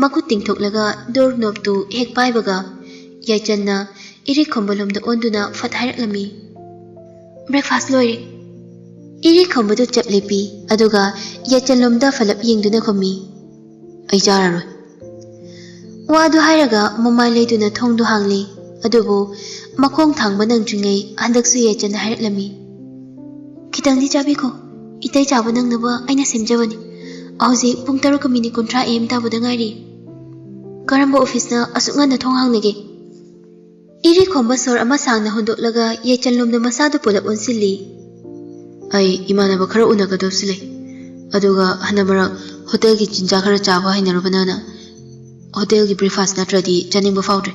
ꯃꯈꯨꯠ ꯇꯤꯡꯊꯣꯛꯂꯒ ꯗꯣꯔ ꯅꯣꯕꯇꯨ ꯍꯦꯛ ꯄꯥꯏꯕꯒ ꯌꯥꯏꯆꯟꯅ ꯏꯔꯤꯈꯣꯝꯕ ꯂꯣꯝꯗ ꯑꯣꯟꯗꯨꯅ ꯐꯠ ꯍꯥꯏꯔꯛꯂꯝꯃꯤ, "ꯕ꯭ꯔꯦꯛꯐꯥꯁ ꯂꯣꯏꯔꯦ꯫" ꯏꯔꯤꯈꯣꯝꯕꯗꯨ ꯆꯞ ꯂꯦꯞꯄꯤ, ꯑꯗꯨꯒ ꯌꯥꯏꯆꯟꯂꯣꯝꯗ ꯐꯠꯂꯞ ꯌꯦꯡꯗꯨꯅ ꯈꯨꯝꯃꯤ, "ꯑꯩ ꯆꯥꯔꯔꯣꯏ꯫" ꯋꯥꯗꯨ ꯍꯥꯏꯔꯒ ꯃꯃꯥꯏ ꯂꯩꯗꯨꯅ ꯊꯣꯡꯗꯨ ꯍꯥꯡꯂꯤ꯫ ꯑꯗꯨꯕꯨ ꯃꯈꯣꯡ ꯊꯥꯡꯕ ꯅꯪꯗ꯭ꯔꯤꯉꯩ ꯍꯟꯗꯛꯁꯨ ꯌꯥꯏꯆꯟꯅ ꯍꯥꯏꯔꯛꯂꯝꯃꯤ, "ꯈꯤꯇꯪꯗꯤ ꯆꯥꯕꯤꯈꯣ, ꯏꯇꯩ ꯆꯥꯕ ꯅꯪꯅꯕ ꯑꯩꯅ ꯁꯦꯝꯖꯕꯅꯤ꯫ ꯍꯧꯖꯤꯛ ꯄꯨꯡ ꯇꯔꯨꯛꯀ ꯃꯤꯅꯤꯠ ꯀꯨꯟꯊ꯭ꯔꯥ ꯑꯦ ꯑꯦꯝ ꯇꯥꯕꯗ ꯉꯥꯏꯔꯤ꯫ ꯀꯔꯝꯕ ꯑꯣꯐꯤꯁꯅ ꯑꯁꯨꯛ ꯉꯟꯅ ꯊꯣꯡ ꯍꯥꯡꯂꯒꯦ?" ꯏꯔꯤꯈꯣꯝꯕ ꯁꯣꯔ ꯑꯃ ꯁꯥꯡꯅ ꯍꯣꯟꯗꯣꯛꯂꯒ ꯌꯥꯏꯆꯟꯂꯣꯝꯗ ꯃꯁꯥꯗꯨ ꯄꯨꯂꯞ ꯑꯣꯟꯁꯤꯜꯂꯤ꯫ "ꯑꯩ ꯏꯃꯥꯟꯅꯕ ꯈꯔ ꯎꯅꯒꯗꯕꯁꯨ ꯂꯩ, ꯑꯗꯨꯒ ꯍꯟꯗꯛ ꯃꯔꯛ ꯍꯣꯇꯦꯜꯒꯤ ꯆꯤꯟꯖꯥꯛ ꯈꯔ ꯆꯥꯕ ꯍꯩꯅꯔꯨꯕꯅꯅ ꯍꯣꯇꯦꯜꯒꯤ ꯕ꯭ꯔꯦꯛꯐꯥꯁ ꯅꯠꯇ꯭ꯔꯗꯤ ꯆꯥꯅꯤꯡꯕ ꯐꯥꯎꯗ꯭ꯔꯦ꯫"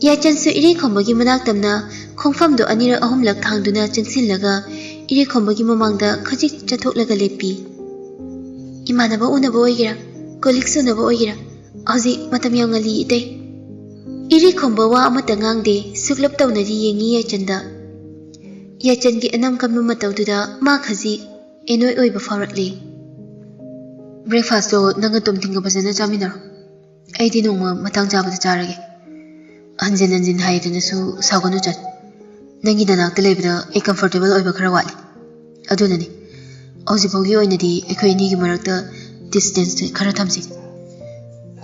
ꯌꯥꯏꯆꯟꯁꯨ ꯏꯔꯤꯈꯣꯝꯕꯒꯤ ꯃꯅꯥꯛ ꯇꯝꯅ ꯈꯣꯡꯐꯝꯗꯨ ꯑꯅꯤꯔꯛ ꯑꯍꯨꯝꯂꯛ ꯊꯥꯡꯗꯨꯅ ꯆꯪꯁꯤꯜꯂꯒ ꯏꯔꯤꯈꯣꯝꯕꯒꯤ ꯃꯃꯥꯡꯗ ꯈꯖꯤꯛ ꯆꯠꯊꯣꯛꯂꯒ ꯂꯦꯞꯄꯤ꯫ "ꯏꯃꯥꯟꯅꯕ ꯎꯅꯕ ꯑꯣꯏꯒꯦꯔꯥ, ꯀꯣꯂꯤꯛꯁ ꯎꯅꯕ ꯑꯣꯏꯒꯦꯔꯥ, ꯍꯧꯖꯤꯛ ꯃꯇꯝ ꯌꯥꯝ ꯉꯜꯂꯤ ꯏꯇꯩ꯫" ꯏꯔꯤꯈꯣꯝꯕ ꯋꯥ ꯑꯃꯠꯇ ꯉꯥꯡꯗꯦ, ꯁꯨꯛꯂꯞ ꯇꯧꯅꯗꯤ ꯌꯦꯡꯉꯤ ꯌꯥꯏꯆꯟꯗ꯫ ꯌꯥꯏꯆꯟꯒꯤ ꯑꯅꯝ ꯀꯟꯕ ꯃꯇꯧꯗꯨꯗ ꯃꯥ ꯈꯖꯤꯛ ꯑꯦꯅꯣꯏ ꯑꯣꯏꯕ ꯐꯥꯎꯔꯛꯂꯦ꯫ "ꯕ꯭ꯔꯦꯛꯐꯥꯁꯇꯣ ꯅꯪꯒ ꯇꯣꯝꯊꯤꯟꯒ ꯐꯖꯅ ꯆꯥꯃꯤꯟꯅꯔꯣ꯫ ꯑꯩꯗꯤ ꯅꯣꯡꯃ ꯃꯇꯥꯡ ꯆꯥꯕꯗ ꯆꯥꯔꯒꯦ꯫ ꯍꯟꯖꯤꯟ ꯍꯟꯖꯤꯟ ꯍꯥꯏꯗꯨꯅꯁꯨ ꯁꯥꯎꯒꯅꯨ ꯆꯟ꯫ ꯅꯪꯒꯤ ꯅꯅꯥꯛꯇ ꯂꯩꯕꯗ ꯑꯩ ꯀꯝꯐꯣꯔꯇꯦꯕꯜ ꯑꯣꯏꯕ ꯈꯔ ꯋꯥꯠꯂꯤ꯫ ꯑꯗꯨꯅꯅꯤ꯫ ꯍꯧꯖꯤꯛꯐꯥꯎꯒꯤ ꯑꯣꯏꯅꯗꯤ ꯑꯩꯈꯣꯏ ꯑꯅꯤꯒꯤ ꯃꯔꯛꯇ ꯗꯤꯁꯇꯦꯟꯁ ꯈꯔ ꯊꯝꯁꯤ꯫"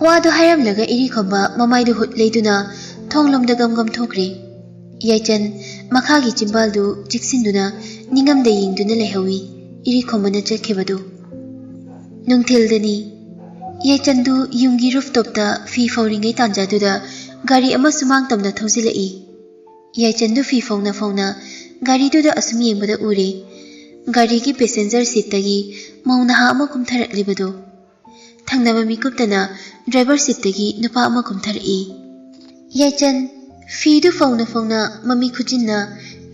ꯋꯥꯗꯨ ꯍꯥꯏꯔꯝꯂꯒ ꯏꯔꯤꯈꯣꯝꯕ ꯃꯃꯥꯏꯗꯨ ꯍꯨꯠ ꯂꯩꯗꯨꯅ ꯊꯣꯡꯂꯣꯝꯗ ꯒꯝ ꯒꯝ ꯊꯣꯛꯈ꯭ꯔꯦ꯫ ꯌꯥꯏꯆꯟ ꯃꯈꯥꯒꯤ ꯆꯤꯝꯕꯥꯜꯗꯨ ꯆꯤꯛꯁꯤꯟꯗꯨꯅ ꯅꯤꯡꯉꯝꯗ ꯌꯦꯡꯗꯨꯅ ꯂꯩꯍꯧꯏ꯫ ꯏꯔꯤꯈꯣꯝꯕꯅ ꯆꯠꯈꯤꯕꯗꯨ ꯅꯨꯡꯊꯤꯜꯗꯅꯤ꯫ ꯌꯥꯏꯆꯟꯗꯨ ꯌꯨꯝꯒꯤ ꯔꯨꯐꯇꯣꯞꯇ ꯐꯤ ꯐꯧꯔꯤꯉꯩ ꯇꯥꯟꯖꯥꯗꯨꯗ ꯒꯥꯔꯤ ꯑꯃ ꯁꯨꯃꯥꯡ ꯇꯝꯅ ꯊꯧꯖꯤꯜꯂꯛꯏ꯫ ꯌꯥꯏꯆꯟꯗꯨ ꯐꯤ ꯐꯧꯅ ꯐꯧꯅ ꯒꯥꯔꯤꯗꯨꯗ ꯑꯁꯨꯝ ꯌꯦꯡꯕꯗ ꯎꯔꯦ꯫ ꯒꯥꯔꯤꯒꯤ ꯄꯦꯁꯦꯟꯖꯔ ꯁꯤꯠꯇꯒꯤ ꯃꯧ ꯅꯍꯥ ꯑꯃ ꯀꯨꯝꯊꯔꯛꯂꯤꯕꯗꯨ꯫ ꯊꯪꯅꯕ ꯃꯤꯀꯨꯞꯇꯅ ꯗ꯭ꯔꯥꯏꯚꯔ ꯁꯤꯠꯇꯒꯤ ꯅꯨꯄꯥ ꯑꯃ ꯀꯨꯝꯊꯔꯛꯏ꯫ ꯌꯥꯏꯆꯟ ꯐꯤꯗꯨ ꯐꯧꯅ ꯐꯧꯅ ꯃꯃꯤ ꯈꯨꯖꯤꯟꯅ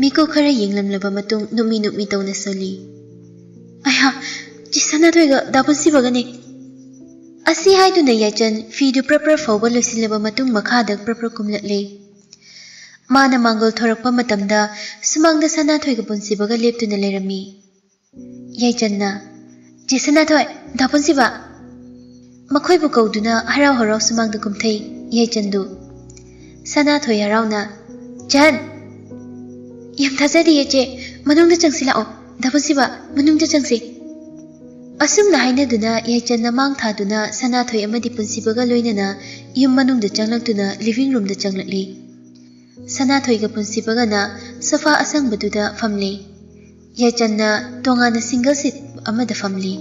ꯃꯤꯀꯨꯞ ꯈꯔ ꯌꯦꯡꯂꯝꯂꯕ ꯃꯇꯨꯡ ꯅꯨꯃꯤ ꯅꯨꯃꯤ ꯇꯧꯅ ꯁꯣꯜꯂꯤ꯫ "ꯑꯩꯍꯥ, ꯆꯦ ꯁꯅꯥꯊꯣꯏꯒ ꯗꯥ ꯄꯨꯟꯁꯤꯕꯒꯅꯦ!" ꯑꯁꯤ ꯍꯥꯏꯗꯨꯅ ꯌꯥꯏꯆꯟ ꯐꯤꯗꯨ ꯄ꯭ꯔꯞ ꯄ꯭ꯔꯞ ꯐꯧꯕ ꯂꯣꯏꯁꯤꯜꯂꯕ ꯃꯇꯨꯡ ꯃꯈꯥꯗ ꯄ꯭ꯔꯞ ꯄ꯭ꯔꯞ ꯀꯨꯝꯂꯛꯂꯦ꯫ ꯃꯥꯅ ꯃꯥꯡꯒꯣꯜ ꯊꯣꯔꯛꯄ ꯃꯇꯝꯗ ꯁꯨꯃꯥꯡꯗ ꯁꯅꯥꯊꯣꯏꯒ ꯄꯨꯟꯁꯤꯕꯒ ꯂꯦꯞꯇꯨꯅ ꯂꯩꯔꯝꯃꯤ꯫ ꯌꯥꯏꯆꯟꯅ, "ꯆꯦ ꯁꯅꯥꯊꯣꯏ, ꯗꯥ ꯄꯨꯟꯁꯤꯕ!" ꯃꯈꯣꯏꯕꯨ ꯀꯧꯗꯨꯅ ꯍꯔꯥꯎ ꯍꯔꯥꯎ ꯁꯨꯃꯥꯡꯗ ꯀꯨꯝꯊꯩ ꯌꯥꯏꯆꯟꯗꯨ꯫ ꯁꯅꯥꯊꯣꯏ ꯍꯔꯥꯎꯅ, "ꯆꯟ!" "ꯌꯥꯝ ꯊꯥꯖꯗꯤꯌꯦ ꯆꯦ, ꯃꯅꯨꯡꯗ ꯆꯪꯁꯤ ꯂꯥꯛꯑꯣ, ꯗꯥ ꯄꯨꯟꯁꯤꯕ, ꯃꯅꯨꯡꯗ ꯆꯪꯁꯤ꯫" ꯑꯁꯨꯝꯅ ꯍꯥꯏꯅꯗꯨꯅ ꯌꯥꯏꯆꯟꯅ ꯃꯥꯡ ꯊꯥꯗꯨꯅ ꯁꯅꯥꯊꯣꯏ ꯑꯃꯗꯤ ꯄꯨꯟꯁꯤꯕꯒ ꯂꯣꯏꯅꯅ ꯌꯨꯝ ꯃꯅꯨꯡꯗ ꯆꯪꯂꯛꯇꯨꯅ ꯂꯤꯚꯤꯡ ꯔꯨꯝꯗ ꯆꯪꯂꯛꯂꯤ꯫ ꯁꯅꯥꯊꯣꯏꯒ ꯄꯨꯟꯁꯤꯕꯒꯅ ꯁꯣꯐꯥ ꯑꯁꯪꯕꯗꯨꯗ ꯐꯝꯂꯤ꯫ ꯌꯥꯏꯆꯟꯅ ꯇꯣꯉꯥꯟꯅ ꯁꯤꯡꯒꯜ ꯁꯤꯠ ꯑꯃꯗ ꯐꯝꯂꯤ꯫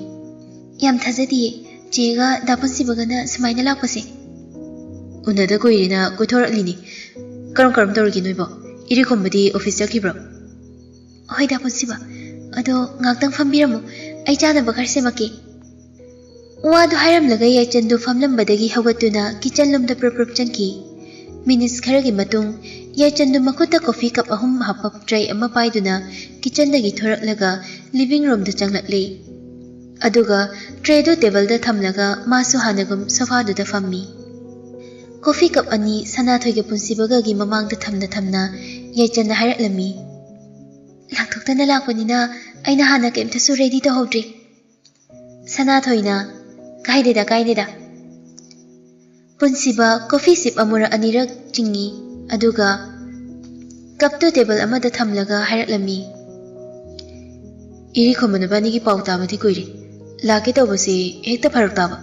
"ꯌꯥꯝ ꯊꯥꯖꯗꯤꯌꯦ, ꯆꯦꯒ ꯗꯥ ꯄꯨꯟꯁꯤꯕꯒꯅ ꯁꯨꯃꯥꯏꯅ ꯂꯥꯛꯄꯁꯦ꯫" "ꯎꯅꯗ ꯀꯨꯏꯔꯦꯅ ꯀꯣꯏꯊꯣꯔꯛꯂꯤꯅꯤ꯫ ꯀꯔꯝ ꯀꯔꯝ ꯇꯧꯔꯤꯒꯦ ꯅꯣꯏꯕꯣ? ꯏꯔꯤꯈꯣꯝꯕꯗꯤ ꯑꯣꯐꯤꯁ ꯆꯠꯈꯤꯕ꯭ꯔꯣ?" "ꯍꯣꯏ ꯗꯥ ꯄꯨꯟꯁꯤꯕ, ꯑꯗꯣ ꯉꯥꯛꯇꯪ ꯐꯝꯕꯤꯔꯝꯃꯨ, ꯑꯩ ꯆꯥꯅꯕ ꯈꯔ ꯁꯦꯝꯃꯛꯀꯦ꯫" ꯋꯥꯗꯨ ꯍꯥꯏꯔꯝꯂꯒ ꯌꯥꯏꯆꯟꯗꯨ ꯐꯝꯂꯝꯕꯗꯒꯤ ꯍꯧꯒꯠꯇꯨꯅ ꯀꯤꯆꯟ ꯂꯣꯝꯗ ꯄ꯭ꯔꯞ ꯄ꯭ꯔꯞ ꯆꯪꯈꯤ꯫ ꯃꯤꯅꯤꯠꯁ ꯈꯔꯒꯤ ꯃꯇꯨꯡ ꯌꯥꯏꯆꯟꯗꯨ ꯃꯈꯨꯠꯇ ꯀꯣꯐꯤ ꯀꯞ ꯑꯍꯨꯝ ꯍꯥꯞꯄ ꯇ꯭ꯔꯦ ꯑꯃ ꯄꯥꯏꯗꯨꯅ ꯀꯤꯆꯟꯗꯒꯤ ꯊꯣꯔꯛꯂꯒ ꯂꯤꯚꯤꯡ ꯔꯨꯝꯗ ꯆꯪꯂꯛꯂꯦ꯫ ꯑꯗꯨꯒ ꯇ꯭ꯔꯦꯗꯨ ꯇꯦꯕꯜꯗ ꯊꯝꯂꯒ ꯃꯥꯁꯨ ꯍꯥꯟꯅꯒꯨꯝ ꯁꯣꯐꯥꯗꯨꯗ ꯐꯝꯃꯤ꯫ ꯀꯣꯐꯤ ꯀꯞ ꯑꯅꯤ ꯁꯅꯥꯊꯣꯏꯒ ꯄꯨꯟꯁꯤꯕꯒꯒꯤ ꯃꯃꯥꯡꯗ ꯊꯝꯅ ꯊꯝꯅ ꯌꯥꯏꯆꯟꯅ ꯍꯥꯏꯔꯛꯂꯝꯃꯤ, ꯂꯥꯛꯊꯣꯛꯇꯅ ꯂꯥꯛꯄꯅꯤꯅ ꯑꯩꯅ ꯍꯥꯟꯅ ꯀꯩꯝꯇꯁꯨ ꯔꯦꯗꯤ ꯇꯧꯍꯧꯗ꯭ꯔꯤ꯫ ꯁꯅꯥꯊꯣꯏꯅ, "ꯀꯥꯏꯗꯦꯗ, ꯀꯥꯏꯗꯦꯗ꯫" ꯄꯨꯟꯁꯤꯕ ꯀꯣꯐꯤ ꯁꯤꯞ ꯑꯃꯨꯔꯛ ꯑꯅꯤꯔꯛ ꯆꯤꯡꯉꯤ, ꯑꯗꯨꯒ ꯀꯞꯇꯨ ꯇꯦꯕꯜ ꯑꯃꯗ ꯊꯝꯂꯒ ꯍꯥꯏꯔꯛꯂꯝꯃꯤ, "ꯏꯔꯤꯈꯣꯝꯕ ꯅꯕꯥꯅꯤꯒꯤ ꯄꯥꯎ ꯇꯥꯕꯗꯤ ꯀꯨꯏꯔꯦ꯫ ꯂꯥꯛꯀꯦ ꯇꯧꯕꯁꯦ ꯍꯦꯛꯇ ꯐꯔꯛ ꯇꯥꯕ꯫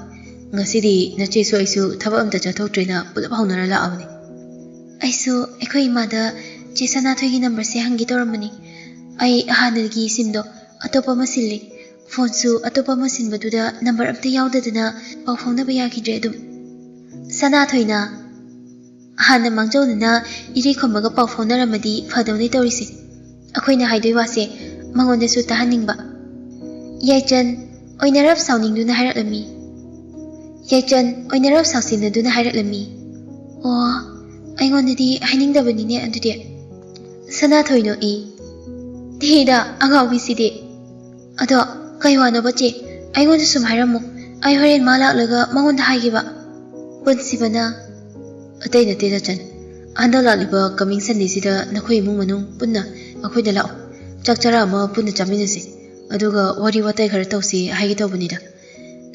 ꯉꯁꯤꯗꯤ ꯅꯆꯦꯁꯨ ꯑꯩꯁꯨ ꯊꯕꯛ ꯑꯝꯇ ꯆꯠꯊꯣꯛꯇ꯭ꯔꯦꯅ ꯄꯨꯂꯞ ꯍꯧꯅꯔ ꯂꯥꯛꯑꯕꯅꯤ꯫" ꯑꯩꯁꯨ ꯑꯩꯈꯣꯏ ꯏꯃꯥꯗ ꯆꯦ ꯁꯅꯥꯊꯣꯏꯒꯤ ꯅꯝꯕꯔꯁꯦ ꯍꯪꯒꯦ ꯇꯧꯔꯝꯕꯅꯤ꯫ ꯑꯩ ꯍꯥꯟꯅꯒꯤ ꯁꯤꯝꯗꯣ ꯑꯇꯣꯞꯄ ꯑꯃ ꯁꯤꯜꯂꯤ꯫ ꯐꯣꯟꯁꯨ ꯑꯇꯣꯞꯄ ꯑꯃ ꯁꯤꯟꯕꯗꯨꯗ ꯅꯝꯕꯔ ꯑꯝꯇ ꯌꯥꯎꯗꯗꯅ ꯄꯥꯎ ꯐꯥꯎꯅꯕ ꯌꯥꯈꯤꯗ꯭ꯔꯦ ꯑꯗꯨꯝ꯫ ꯁꯅꯥꯊꯣꯏꯅ, "ꯍꯥꯟꯅ ꯃꯥꯡꯖꯧꯅꯅ ꯏꯔꯩꯈꯣꯝꯕꯒ ꯄꯥꯎ ꯐꯥꯎꯅꯔꯝꯃꯗꯤ ꯐꯗꯧꯅꯦ ꯇꯧꯔꯤꯁꯦ꯫ ꯑꯩꯈꯣꯏꯅ ꯍꯥꯏꯗꯣꯏ ꯋꯥꯁꯦ ꯃꯉꯣꯟꯗꯁꯨ ꯇꯥꯍꯟꯅꯤꯡꯕ꯫" ꯌꯥꯏꯆꯟ ꯑꯣꯏꯅꯔꯞ ꯁꯥꯎꯅꯤꯡꯗꯨꯅ ꯍꯥꯏꯔꯛꯂꯝꯃꯤ꯫ ꯌꯥꯏꯆꯟ ꯑꯣꯏꯅꯔꯞ ꯁꯥꯎꯁꯤꯟꯅꯗꯨꯅ ꯍꯥꯏꯔꯛꯂꯝꯃꯤ, "ꯑꯣ, ꯑꯩꯉꯣꯟꯗꯗꯤ ꯍꯥꯏꯅꯤꯡꯗꯕꯅꯤꯅꯦ ꯑꯗꯨꯗꯤ꯫" ꯁꯅꯥꯊꯣꯏ ꯅꯣꯛꯏ꯫ "ꯊꯤꯗ, ꯑꯉꯥꯎꯕꯤꯁꯤꯗꯤ꯫ ꯑꯗꯣ ꯀꯩ ꯋꯥꯅꯣꯕ ꯆꯦ? ꯑꯩꯉꯣꯟꯗ ꯁꯨꯝ ꯍꯥꯏꯔꯝꯃꯨ꯫ ꯑꯩ ꯍꯣꯔꯦꯟ ꯃꯥ ꯂꯥꯛꯂꯒ ꯃꯉꯣꯟꯗ ꯍꯥꯏꯒꯦꯕ꯫" ꯄꯨꯟꯁꯤꯕꯅ, "ꯑꯇꯩ ꯅꯠꯇꯦ ꯅꯆꯟ, ꯍꯟꯗꯛ ꯂꯥꯛꯂꯤꯕ coming Sundayꯁꯤꯗ ꯅꯈꯣꯏ ꯏꯃꯨꯡ ꯃꯅꯨꯡ ꯄꯨꯟꯅ ꯑꯩꯈꯣꯏꯗ ꯂꯥꯛꯑꯣ꯫ ꯆꯥꯛ ꯆꯔꯥ ꯑꯃ ꯄꯨꯟꯅ ꯆꯥꯃꯤꯟꯅꯁꯤ꯫ ꯑꯗꯨꯒ ꯋꯥꯔꯤ ꯋꯥꯇꯥꯏ ꯈꯔ ꯇꯧꯁꯤ ꯍꯥꯏꯒꯦ ꯇꯧꯕꯅꯤꯗ꯫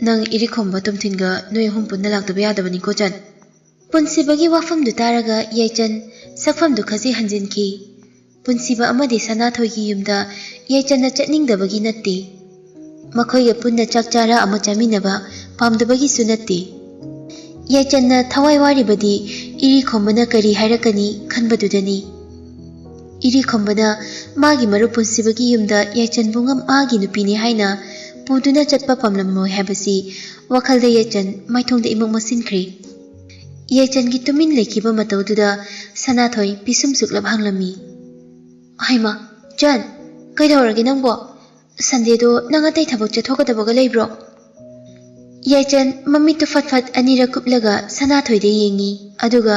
ꯅꯪ ꯏꯔꯤꯈꯣꯝꯕ ꯇꯣꯝꯊꯤꯟꯒ ꯅꯣꯏ ꯑꯍꯨꯝ ꯄꯨꯟꯅ ꯂꯥꯛꯇꯕ ꯌꯥꯗꯕꯅꯤꯀꯣ ꯆꯟ꯫" ꯄꯨꯟꯁꯤꯕꯒꯤ ꯋꯥꯐꯝꯗꯨ ꯇꯥꯔꯒ ꯌꯥꯏꯆꯟ ꯁꯛꯐꯝꯗꯨ ꯈꯖꯤꯛ ꯍꯟꯖꯤꯟꯈꯤ꯫ ꯄꯨꯟꯁꯤꯕ ꯑꯃꯗꯤ ꯁꯅꯥꯊꯣꯏꯒꯤ ꯌꯨꯝꯗ ꯌꯥꯏꯆꯟꯅ ꯆꯠꯅꯤꯡꯗꯕꯒꯤ ꯅꯠꯇꯦ꯫ ꯃꯈꯣꯏꯒ ꯄꯨꯟꯅ ꯆꯥꯛ ꯆꯥꯔꯥ ꯑꯃ ꯆꯥꯃꯤꯟꯅꯕ ꯄꯥꯝꯗꯕꯒꯤꯁꯨ ꯅꯠꯇꯦ꯫ ꯌꯥꯏꯆꯟꯅ ꯊꯋꯥꯏ ꯋꯥꯔꯤꯕꯗꯤ ꯏꯔꯤꯈꯣꯝꯕꯅ ꯀꯔꯤ ꯍꯥꯏꯔꯛꯀꯅꯤ ꯈꯟꯕꯗꯨꯗꯅꯤ꯫ ꯏꯔꯤꯈꯣꯝꯕꯅ ꯃꯥꯒꯤ ꯃꯔꯨꯞ ꯄꯨꯟꯁꯤꯕꯒꯤ ꯌꯨꯝꯗ ꯌꯥꯏꯆꯟꯕꯨ ꯉꯝ-, ꯃꯥꯒꯤ ꯅꯨꯄꯤꯅꯤ ꯍꯥꯏꯅ ꯄꯨꯗꯨꯅ ꯆꯠꯄ ꯄꯥꯝꯂꯝꯂꯣꯏ ꯍꯥꯏꯕꯁꯤ ꯋꯥꯈꯜꯗ ꯌꯥꯏꯆꯟ ꯃꯥꯏꯊꯣꯡꯗ ꯏꯃꯨꯛ ꯃꯛꯁꯤꯟꯈ꯭ꯔꯦ꯫ ꯌꯥꯏꯆꯟꯒꯤ ꯇꯨꯃꯤꯟ ꯂꯩꯈꯤꯕ ꯃꯇꯧꯗꯨꯗ ꯁꯅꯥꯊꯣꯏ ꯄꯤꯁꯨꯝ ꯁꯨꯛꯂꯞ ꯍꯥꯡꯂꯝꯃꯤ꯫ "ꯍꯩꯃꯥ, ꯆꯟ, ꯀꯩꯗꯧꯔꯒꯦ ꯅꯪꯕꯣ? Sundayꯗꯣ ꯅꯪ ꯑꯇꯩ ꯊꯕꯛ ꯆꯠꯊꯣꯛꯀꯗꯕꯒ ꯂꯩꯕ꯭ꯔꯣ?" ꯌꯥꯏꯆꯟ ꯃꯃꯤꯠꯇꯨ ꯐꯠ ꯐꯠ ꯑꯅꯤꯔꯛ ꯀꯨꯞꯂꯒ ꯁꯅꯥꯊꯣꯏꯗ ꯌꯦꯡꯉꯤ, ꯑꯗꯨꯒ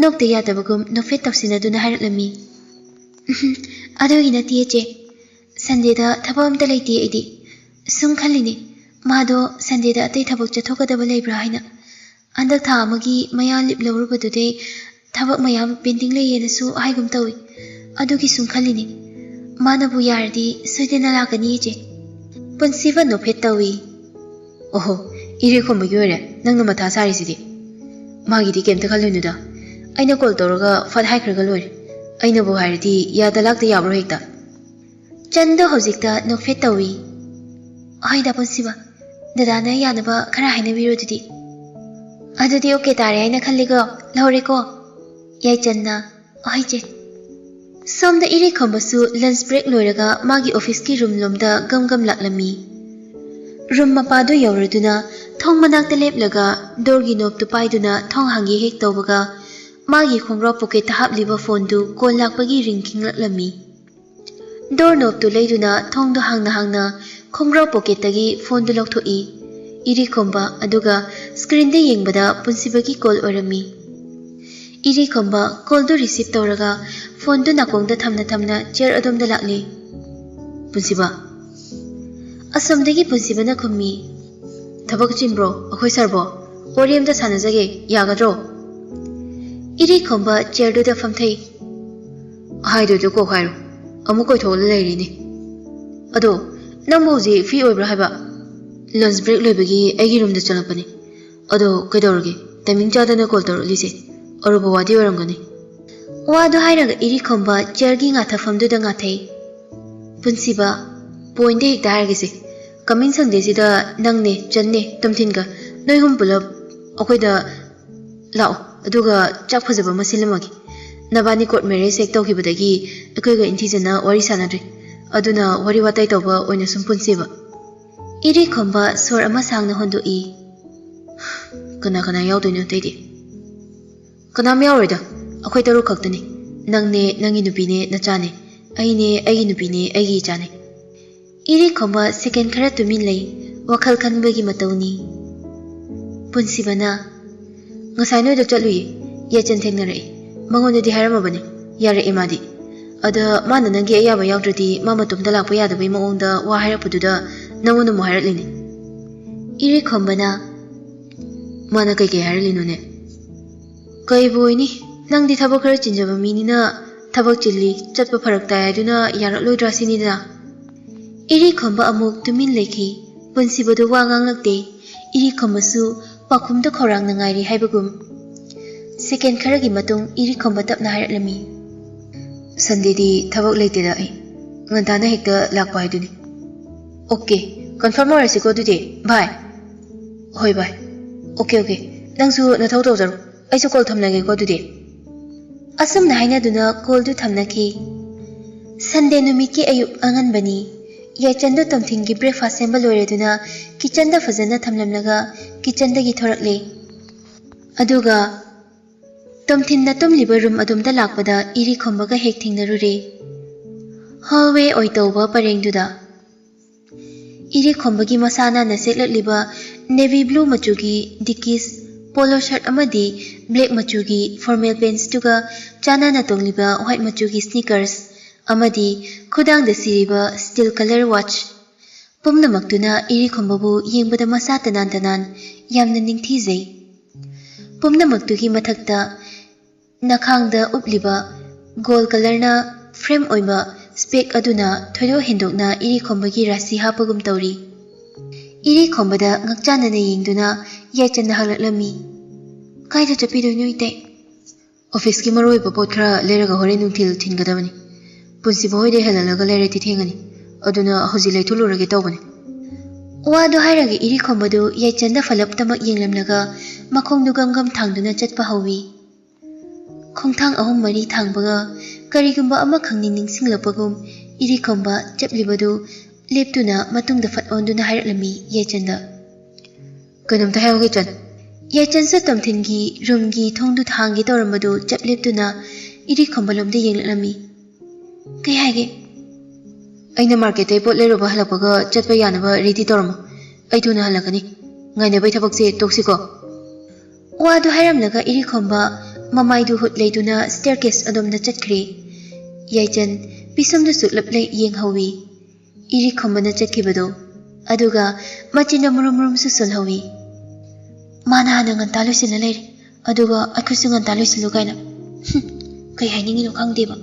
ꯅꯣꯛꯇ ꯌꯥꯗꯕꯒꯨꯝ ꯅꯣꯛꯐꯦꯠ ꯇꯧꯁꯤꯟꯅꯗꯨꯅ ꯍꯥꯏꯔꯛꯂꯝꯃꯤ, "ꯎꯝꯍꯨꯝ, ꯑꯗꯨꯒꯤ ꯅꯠꯇꯦ ꯆꯦ꯫ Sundayꯗ ꯊꯕꯛ ꯑꯝꯇ ꯂꯩꯇꯦ ꯑꯩꯗꯤ꯫ ꯁꯨꯝ ꯈꯜꯂꯤꯅꯦ, ꯃꯥꯗꯣ Sundayꯗ ꯑꯇꯩ ꯊꯕꯛ ꯆꯠꯊꯣꯛꯀꯗꯕ ꯂꯩꯕ꯭ꯔꯥ ꯍꯥꯏꯅ꯫ ꯍꯟꯗꯛ ꯊꯥ ꯑꯃꯒꯤ ꯃꯌꯥ ꯂꯤꯞ ꯂꯧꯔꯨꯕꯗꯨꯗꯩ ꯊꯕꯛ ꯃꯌꯥꯝ pending ꯂꯩꯌꯦꯅꯁꯨ ꯍꯥꯏꯒꯨꯝ ꯇꯧꯏ꯫ ꯑꯗꯨꯒꯤ ꯁꯨꯝ ꯈꯜꯂꯤꯅꯦ꯫ ꯃꯥꯅꯕꯨ ꯌꯥꯔꯗꯤ ꯁꯣꯏꯗꯅ ꯂꯥꯛꯀꯅꯤ, ꯏꯆꯦ꯫ ꯄꯨꯟꯁꯤꯕ ꯅꯣꯛꯐꯦꯠ ꯇꯧꯏ꯫ ꯑꯣꯍꯣ, ꯏꯔꯦꯈꯣꯝꯕꯒꯤ ꯑꯣꯏꯔꯦ ꯅꯪꯅ ꯃꯊꯥ ꯁꯥꯔꯤꯁꯤꯗꯤ? ꯃꯥꯒꯤꯗꯤ ꯀꯩꯝꯇ ꯈꯜꯂꯨꯅꯨꯗ꯫ ꯑꯩꯅ ꯀꯣꯜ ꯇꯧꯔꯒ ꯐꯠ ꯍꯥꯏꯈ꯭ꯔꯒ ꯂꯣꯏꯔꯦ꯫ ꯑꯩꯅꯕꯨ ꯍꯥꯏꯔꯗꯤ ꯌꯥꯗ ꯂꯥꯛꯇ ꯌꯥꯕ꯭ꯔꯣ ꯍꯦꯛꯇ? ꯆꯟꯗꯣ ꯍꯧꯖꯤꯛꯇ ꯅꯣꯛꯐꯦꯠ ꯇꯧꯏ꯫ ꯍꯣꯏꯗ ꯄꯨꯟꯁꯤꯕ, ꯗꯗꯥꯅ ꯌꯥꯅꯕ ꯈꯔ ꯍꯥꯏꯅꯕꯤꯔꯣ ꯑꯗꯨꯗꯤ꯫ ꯑꯗꯨꯗꯤ ꯑꯣꯀꯦ ꯇꯥꯔꯦ ꯍꯥꯏꯅ ꯈꯜꯂꯤꯀꯣ꯫ ꯂꯧꯔꯦꯀꯣ? ꯌꯥꯏꯆꯟꯅ, ꯍꯣꯏ ꯆꯦ꯫ ꯁꯣꯝꯗ ꯏꯔꯦꯈꯣꯝꯕꯁꯨ ꯂꯟꯆ ꯕ꯭ꯔꯦꯛ ꯂꯣꯏꯔꯒ ꯃꯥꯒꯤ ꯑꯣꯐꯤꯁꯀꯤ ꯔꯨꯝ ꯂꯣꯝꯗ ꯒꯝ ꯒꯝ ꯂꯥꯛꯂꯝꯃꯤ꯫ ꯔꯨꯝ ꯃꯄꯥꯗꯨ ꯌꯧꯔꯗꯨꯅ ꯊꯣꯡ ꯃꯅꯥꯛꯇ ꯂꯦꯞꯂꯒ ꯗꯣꯔꯒꯤ ꯅꯣꯕꯇꯨ ꯄꯥꯏꯗꯨꯅ ꯊꯣꯡ ꯍꯥꯡꯒꯦ ꯍꯦꯛ ꯇꯧꯕꯒ ꯃꯥꯒꯤ ꯈꯣꯡꯒ꯭ꯔꯥꯎ ꯄꯣꯀꯦꯠꯇ ꯍꯥꯞꯂꯤꯕ ꯐꯣꯟꯗꯨ ꯀꯣꯜ ꯂꯥꯛꯄꯒꯤ ꯔꯤꯡ ꯈꯤꯡꯂꯛꯂꯝꯃꯤ꯫ ꯗꯣꯔ ꯅꯣꯕꯇꯨ ꯂꯩꯗꯨꯅ ꯊꯣꯡꯗꯨ ꯍꯥꯡꯅ ꯍꯥꯡꯅ ꯈꯣꯡꯒ꯭ꯔꯥꯎ ꯄꯣꯀꯦꯠꯇꯒꯤ ꯐꯣꯟꯗꯨ ꯂꯧꯊꯣꯛꯏ꯫ ꯏꯔꯤꯈꯣꯝꯕ, ꯑꯗꯨꯒ ꯁ꯭ꯀ꯭ꯔꯤꯟꯗ ꯌꯦꯡꯕꯗ ꯄꯨꯟꯁꯤꯕꯒꯤ ꯀꯣꯜ ꯑꯣꯏꯔꯝꯃꯤ꯫ ꯏꯔꯤꯈꯣꯝꯕ ꯀꯣꯜꯗꯨ ꯔꯤꯁꯤꯞ ꯇꯧꯔꯒ ꯐꯣꯟꯗꯨ ꯅꯥꯀꯣꯡꯗ ꯊꯝꯅ ꯊꯝꯅ ꯆꯤꯌꯔ ꯑꯗꯣꯝꯗ ꯂꯥꯛꯂꯤ꯫ ꯄꯨꯟꯁꯤꯕ꯫ ꯑꯁꯣꯝꯗꯒꯤ ꯄꯨꯟꯁꯤꯕꯅ ꯈꯨꯝꯃꯤ꯫ ꯊꯕꯛ ꯆꯤꯟꯕ꯭ꯔꯣ ꯑꯩꯈꯣꯏ ꯁꯥꯔꯕꯣ? ꯋꯥꯔꯤ ꯑꯝꯇ ꯁꯥꯟꯅꯖꯒꯦ, ꯌꯥꯒꯗ꯭ꯔꯣ? ꯏꯔꯤꯈꯣꯝꯕ ꯆꯤꯌꯔꯗꯨꯗ ꯐꯝꯊꯩ꯫ ꯍꯥꯏꯗꯣꯏꯗꯣ ꯀꯣꯛ ꯍꯥꯏꯔꯣ, ꯑꯃꯨꯛ ꯀꯣꯏꯊꯣꯛꯂ ꯂꯩꯔꯤꯅꯦ꯫ ꯑꯗꯣ ꯅꯪꯕꯨ ꯍꯧꯖꯤꯛ ꯐ꯭ꯔꯤ ꯑꯣꯏꯕ꯭ꯔꯥ ꯍꯥꯏꯕ? ꯂꯟꯆ ꯕ꯭ꯔꯦꯛ ꯂꯣꯏꯕꯒꯤ ꯑꯩꯒꯤ ꯔꯨꯝꯗ ꯆꯪꯂꯛꯄꯅꯦ꯫ ꯑꯗꯣ ꯀꯩꯗꯧꯔꯒꯦ, ꯇꯥꯏꯃꯤꯡ ꯆꯥꯗꯅ ꯀꯣꯜ ꯇꯧꯔꯛꯂꯤꯁꯦ? ꯑꯔꯨꯕ ꯋꯥꯗꯤ ꯑꯣꯏꯔꯝꯒꯅꯤ꯫ ꯋꯥꯗꯨ ꯍꯥꯏꯔꯒ ꯏꯔꯤꯈꯣꯝꯕ ꯆꯤꯌꯔꯒꯤ ꯉꯥꯊꯐꯝꯗꯨꯗ ꯉꯥꯊꯩ꯫ ꯄꯨꯟꯁꯤꯕ, ꯄꯣꯏꯟꯗ ꯍꯦꯛꯇ ꯍꯥꯏꯔꯒꯦꯁꯦ꯫ ꯀꯃꯤꯡ ꯁꯟꯗꯦꯁꯤꯗ ꯅꯪꯅꯦ, ꯆꯟꯅꯦ, ꯇꯣꯝꯊꯤꯟꯒ ꯅꯣꯏ ꯑꯍꯨꯝ ꯄꯨꯂꯞ ꯑꯩꯈꯣꯏꯗ ꯂꯥꯛꯑꯣ, ꯑꯗꯨꯒ ꯆꯥꯛ ꯐꯖꯕ ꯑꯃ ꯁꯤꯜꯂꯝꯃꯒꯦ꯫ ꯅꯕꯥꯅꯤ ꯀꯣꯔꯠ ꯃꯦꯔꯦꯖ ꯍꯦꯛ ꯇꯧꯈꯤꯕꯗꯒꯤ ꯑꯩꯈꯣꯏꯒ ꯏꯟꯊꯤꯖꯅ ꯋꯥꯔꯤ ꯁꯥꯟꯅꯗ꯭ꯔꯦ꯫ ꯑꯗꯨꯅ ꯋꯥꯔꯤ ꯋꯥꯇꯥꯏ ꯇꯧꯕ ꯑꯣꯏꯅ ꯁꯨꯝ ꯄꯨꯟꯁꯦꯕ꯫ ꯏꯔꯤꯈꯣꯝꯕ ꯁꯣꯔ ꯑꯃ ꯁꯥꯡꯅ ꯍꯣꯟꯗꯣꯛꯏ꯫ ꯀꯅꯥ ꯀꯅꯥ ꯌꯥꯎꯗꯣꯏꯅꯣ ꯑꯇꯩꯗꯤ? ꯀꯅꯥꯝ ꯌꯥꯎꯔꯣꯏꯗ, ꯑꯩꯈꯣꯏ ꯇꯔꯨꯛ ꯈꯛꯇꯅꯤ꯫ ꯅꯪꯅꯦ, ꯅꯪꯒꯤ ꯅꯨꯄꯤꯅꯦ, ꯅꯆꯥꯅꯦ꯫ ꯑꯩꯅꯦ, ꯑꯩꯒꯤ ꯅꯨꯄꯤꯅꯦ, ꯑꯩꯒꯤ ꯏꯆꯥꯅꯦ꯫ ꯏꯔꯤꯈꯣꯝꯕ ꯁꯦꯀꯦꯟ ꯈꯔ ꯇꯨꯃꯤꯟ ꯂꯩ, ꯋꯥꯈꯜ ꯈꯟꯕꯒꯤ ꯃꯇꯧꯅꯤ꯫ ꯄꯨꯟꯁꯤꯕꯅ, ꯉꯁꯥꯏ ꯅꯣꯏꯗ ꯆꯠꯂꯨꯏꯌꯦ, ꯌꯥꯏꯆꯟ ꯊꯦꯡꯅꯔꯛꯑꯦ꯫ ꯃꯉꯣꯟꯗꯗꯤ ꯍꯥꯏꯔꯝꯃꯕꯅꯦ, ꯌꯥꯔꯛꯑꯦ ꯃꯥꯗꯤ꯫ ꯑꯗ ꯃꯥꯅ ꯅꯪꯒꯤ ꯑꯌꯥꯕ ꯌꯥꯎꯗ꯭ꯔꯗꯤ ꯃꯥ ꯃꯇꯣꯝꯇ ꯂꯥꯛꯄ ꯌꯥꯗꯕꯩ ꯃꯑꯣꯡꯗ ꯋꯥ ꯍꯥꯏꯔꯛꯄꯗꯨꯗ ꯅꯪꯉꯣꯟꯗ ꯑꯃꯨꯛ ꯍꯥꯏꯔꯛꯂꯤꯅꯦ꯫ ꯏꯔꯤꯈꯣꯝꯕꯅ, ꯃꯥꯅ ꯀꯩꯀꯩ ꯍꯥꯏꯔꯛꯂꯤꯅꯣꯅꯦ? ꯀꯩꯕꯨ ꯑꯣꯏꯅꯤ, ꯅꯪꯗꯤ ꯊꯕꯛ ꯈꯔ ꯆꯤꯟꯖꯕ ꯃꯤꯅꯤꯅ ꯊꯕꯛ ꯆꯤꯜꯂꯤ, ꯆꯠꯄ ꯐꯔꯛ ꯇꯥꯏ ꯍꯥꯏꯗꯨꯅ ꯌꯥꯔꯛꯂꯣꯏꯗ꯭ꯔꯥ ꯁꯤꯅꯤꯗꯅ꯫ ꯏꯔꯤꯈꯣꯝꯕ ꯑꯃꯨꯛ ꯇꯨꯃꯤꯟ ꯂꯩꯈꯤ꯫ ꯄꯨꯟꯁꯤꯕꯗꯨ ꯋꯥ ꯉꯥꯡꯂꯛꯇꯦ꯫ ꯏꯔꯤꯈꯣꯝꯕꯁꯨ ꯄꯥꯎꯈꯨꯝꯗ ꯈꯧꯔꯥꯡꯅ ꯉꯥꯏꯔꯤ ꯍꯥꯏꯕꯒꯨꯝ꯫ ꯁꯦꯀꯦꯟ ꯈꯔꯒꯤ ꯃꯇꯨꯡ ꯏꯔꯤꯈꯣꯝꯕ ꯇꯞꯅ ꯍꯥꯏꯔꯛꯂꯝꯃꯤ꯫ "ꯁꯟꯗꯦꯗꯤ ꯊꯕꯛ ꯂꯩꯇꯦꯗ ꯑꯩ꯫ ꯉꯟꯇꯥꯅ ꯍꯦꯛꯇ ꯂꯥꯛꯄ ꯍꯥꯏꯗꯨꯅꯤ꯫ ꯑꯣꯀꯦ, ꯀꯟꯐꯥꯔꯝ ꯑꯣꯏꯔꯁꯤꯀꯣ ꯑꯗꯨꯗꯤ, ꯚꯥꯏ?" "ꯍꯣꯏ ꯚꯥꯏ꯫ Okay, okay. ꯅꯪꯁꯨ ꯅꯊꯧ ꯇꯧꯖꯔꯣ꯫ ꯑꯩꯁꯨ ꯀꯣꯜ ꯊꯝꯂꯒꯦꯀꯣ ꯑꯗꯨꯗꯤ꯫" ꯑꯁꯨꯝꯅ ꯍꯥꯏꯅꯗꯨꯅ ꯀꯣꯜꯗꯨ ꯊꯝꯅꯈꯤ꯫ ꯁꯟꯗꯦ ꯅꯨꯃꯤꯠꯀꯤ ꯑꯌꯨꯛ ꯑꯉꯟꯕꯅꯤ꯫ ꯌꯥꯏꯆꯟꯗꯨ ꯇꯣꯝꯊꯤꯟꯒꯤ ꯕ꯭ꯔꯦꯛꯐꯥꯁ ꯁꯦꯝꯕ ꯂꯣꯏꯔꯗꯨꯅ ꯀꯤꯆꯟꯗ ꯐꯖꯅ ꯊꯝꯂꯝꯂꯒ ꯀꯤꯆꯟꯗꯒꯤ ꯊꯣꯔꯛꯂꯦ꯫ ꯑꯗꯨꯒ ꯇꯣꯝꯊꯤꯟꯅ ꯇꯨꯝꯂꯤꯕ ꯔꯨꯝ ꯑꯗꯣꯝꯗ ꯂꯥꯛꯄꯗ ꯏꯔꯤꯈꯣꯝꯕꯒ ꯍꯦꯛ ꯊꯦꯡꯅꯔꯨꯔꯦ꯫ ꯍꯣꯜꯋꯦ ꯑꯣꯏ ꯇꯧꯕ ꯄꯔꯦꯡꯗꯨꯗ꯫ ꯏꯔꯤꯈꯣꯝꯕꯒꯤ ꯃꯁꯥ ꯅꯥꯟꯅ ꯁꯦꯠꯂꯛꯂꯤꯕ ꯅꯦꯚꯤ ꯕ꯭ꯂꯨ ꯃꯆꯨꯒꯤ ꯗꯤꯀꯤꯁ ꯄꯣꯂꯣ ꯁꯔꯠ ꯑꯃꯗꯤ ꯕ꯭ꯂꯦꯛ ꯃꯆꯨꯒꯤ ꯐꯣꯔꯃꯦꯜ ꯄꯦꯟꯁꯇꯨꯒ ꯆꯥꯟꯅꯅ ꯇꯣꯡꯂꯤꯕ ꯋꯥꯏꯠ ꯃꯆꯨꯒꯤ ꯁ꯭ꯅꯤꯀꯔꯁ ꯑꯃꯗꯤ ꯈꯨꯗꯥꯡꯗ ꯁꯤꯔꯤꯕ ꯁ꯭ꯇꯤꯜ ꯀꯂꯔ ꯋꯥꯆ꯫ ꯄꯨꯝꯅꯃꯛꯇꯨꯅ ꯏꯔꯤꯈꯣꯝꯕꯕꯨ ꯌꯦꯡꯕꯗ ꯃꯁꯥ ꯇꯅꯥꯟ ꯇꯅꯥꯟ ꯌꯥꯝꯅ ꯅꯤꯡꯊꯤꯖꯩ꯫ ꯄꯨꯝꯅꯃꯛꯇꯨꯒꯤ ꯃꯊꯛꯇ ꯅꯈꯥꯡꯗ ꯎꯞꯂꯤꯕ ꯒꯣꯜ ꯀꯂꯔꯅ ꯐ꯭ꯔꯦꯝ ꯑꯣꯏꯕ ꯁ꯭ꯄꯦꯛ ꯑꯗꯨꯅ ꯊꯣꯏꯗꯣꯛ ꯍꯦꯟꯗꯣꯛꯅ ꯏꯔꯤꯈꯣꯝꯕꯒꯤ ꯔꯥꯁꯤ ꯍꯥꯞꯄꯒꯨꯝ ꯇꯧꯔꯤ꯫ ꯏꯔꯤꯈꯣꯝꯕꯗ ꯉꯛꯆꯥꯟꯅꯅ ꯌꯦꯡꯗꯨꯅ ꯌꯥꯏꯆꯟꯅ ꯍꯪꯂꯛꯂꯝꯃꯤ, "ꯀꯥꯏꯗ ꯆꯠꯄꯤꯗꯣꯏꯅꯣ ꯏꯇꯩ?" "ꯑꯣꯐꯤꯁꯀꯤ ꯃꯔꯨꯑꯣꯏꯕ ꯄꯣꯠ ꯈꯔ ꯂꯩꯔꯒ ꯍꯣꯔꯦꯟ ꯅꯨꯡꯊꯤꯜ ꯊꯤꯟꯒꯗꯕꯅꯤ꯫ ꯄꯨꯟꯁꯤꯕ ꯍꯣꯏꯗ ꯍꯦꯜꯍꯜꯂꯒ ꯂꯩꯔꯗꯤ ꯊꯦꯡꯉꯅꯤ꯫ ꯑꯗꯨꯅ ꯍꯧꯖꯤꯛ ꯂꯩꯊꯣꯛꯂꯨꯔꯒꯦ ꯇꯧꯕꯅꯤ꯫" ꯋꯥꯗꯨ ꯍꯥꯏꯔꯒ ꯏꯔꯤꯈꯣꯝꯕꯗꯨ ꯌꯥꯏꯆꯟꯗ ꯐꯂꯞꯇꯃꯛ ꯌꯦꯡꯂꯝꯂꯒ ꯃꯈꯣꯡꯗꯨ ꯒꯝ ꯒꯝ ꯊꯥꯡꯗꯨꯅ ꯆꯠꯄ ꯍꯧꯏ꯫ ꯈꯣꯡꯊꯥꯡ ꯑꯍꯨꯝ ꯃꯔꯤ ꯊꯥꯡꯕꯒ ꯀꯔꯤꯒꯨꯝꯕ ꯑꯃ ꯈꯪꯅꯤꯡ ꯅꯤꯡꯁꯤꯡꯂꯛꯄꯒꯨꯝ ꯏꯔꯤꯈꯣꯝꯕ ꯆꯠꯂꯤꯕꯗꯨ ꯂꯦꯞꯇꯨꯅ ꯃꯇꯨꯡꯗ ꯐꯠ ꯑꯣꯟꯗꯨꯅ ꯍꯥꯏꯔꯛꯂꯝꯃꯤ ꯌꯥꯏꯆꯟꯗ꯫ "ꯀꯩꯅꯣꯝꯇ ꯍꯥꯏꯍꯧꯒꯦ ꯆꯟ꯫" ꯌꯥꯏꯆꯟꯁꯨ ꯇꯣꯝꯊꯤꯟꯒꯤ ꯔꯨꯝꯒꯤ ꯊꯣꯡꯗꯨ ꯍꯥꯡꯒꯦ ꯇꯧꯔꯝꯕꯗꯨ ꯆꯞ ꯂꯦꯞꯇꯨꯅ ꯏꯔꯤꯈꯣꯝꯕꯂꯣꯝꯗ ꯌꯦꯡꯂꯛꯂꯝꯃꯤ꯫ "ꯀꯩ ꯍꯥꯏꯒꯦ?" "ꯑꯩꯅ ꯃꯥꯔꯀꯦꯠꯇꯩ ꯄꯣꯠ ꯂꯩꯔꯨꯕ ꯍꯜꯂꯛꯄꯒ ꯆꯠꯄ ꯌꯥꯅꯕ ꯔꯦꯗꯤ ꯇꯧꯔꯝꯃꯣ꯫ ꯑꯩ ꯊꯨꯅ ꯍꯜꯂꯛꯀꯅꯤ꯫ ꯉꯥꯏꯅꯕꯩ ꯊꯕꯛꯁꯦ ꯇꯣꯛꯁꯤꯀꯣ꯫" ꯋꯥꯗꯨ ꯍꯥꯏꯔꯝꯂꯒ ꯏꯔꯤꯈꯣꯝꯕ ꯃꯃꯥꯏꯗꯨ ꯍꯨꯠ ꯂꯩꯗꯨꯅ ꯁ꯭ꯇꯦꯌꯔꯀꯦꯁ ꯑꯗꯣꯝꯗ ꯆꯠꯈ꯭ꯔꯦ꯫ ꯌꯥꯏꯆꯟ ꯄꯤꯁꯨꯝꯗꯨ ꯆꯨꯛꯂꯞ ꯂꯩ ꯌꯦꯡꯍꯧꯏ꯫ ꯏꯔꯤꯈꯣꯝꯕꯅ ꯆꯠꯈꯤꯕꯗꯨ꯫ ꯑꯗꯨꯒ ꯃꯆꯤꯟꯗ ꯃꯨꯔꯨꯝ ꯃꯨꯔꯨꯝꯁꯨ ꯁꯣꯜꯍꯧꯏ꯫ "ꯃꯥꯅ ꯍꯥꯟꯅ ꯉꯟꯇꯥ ꯂꯣꯏꯁꯤꯜꯂ ꯂꯩꯔꯦ, ꯑꯗꯨꯒ ꯑꯩꯈꯣꯏꯁꯨ ꯉꯟꯇꯥ ꯂꯣꯏꯁꯤꯜꯂꯨ ꯀꯥꯏꯅ꯫ ꯍꯨꯝ, ꯀꯩ ꯍꯥꯏꯅꯤꯡꯉꯤꯅꯣ ꯈꯪꯗꯦꯕ꯫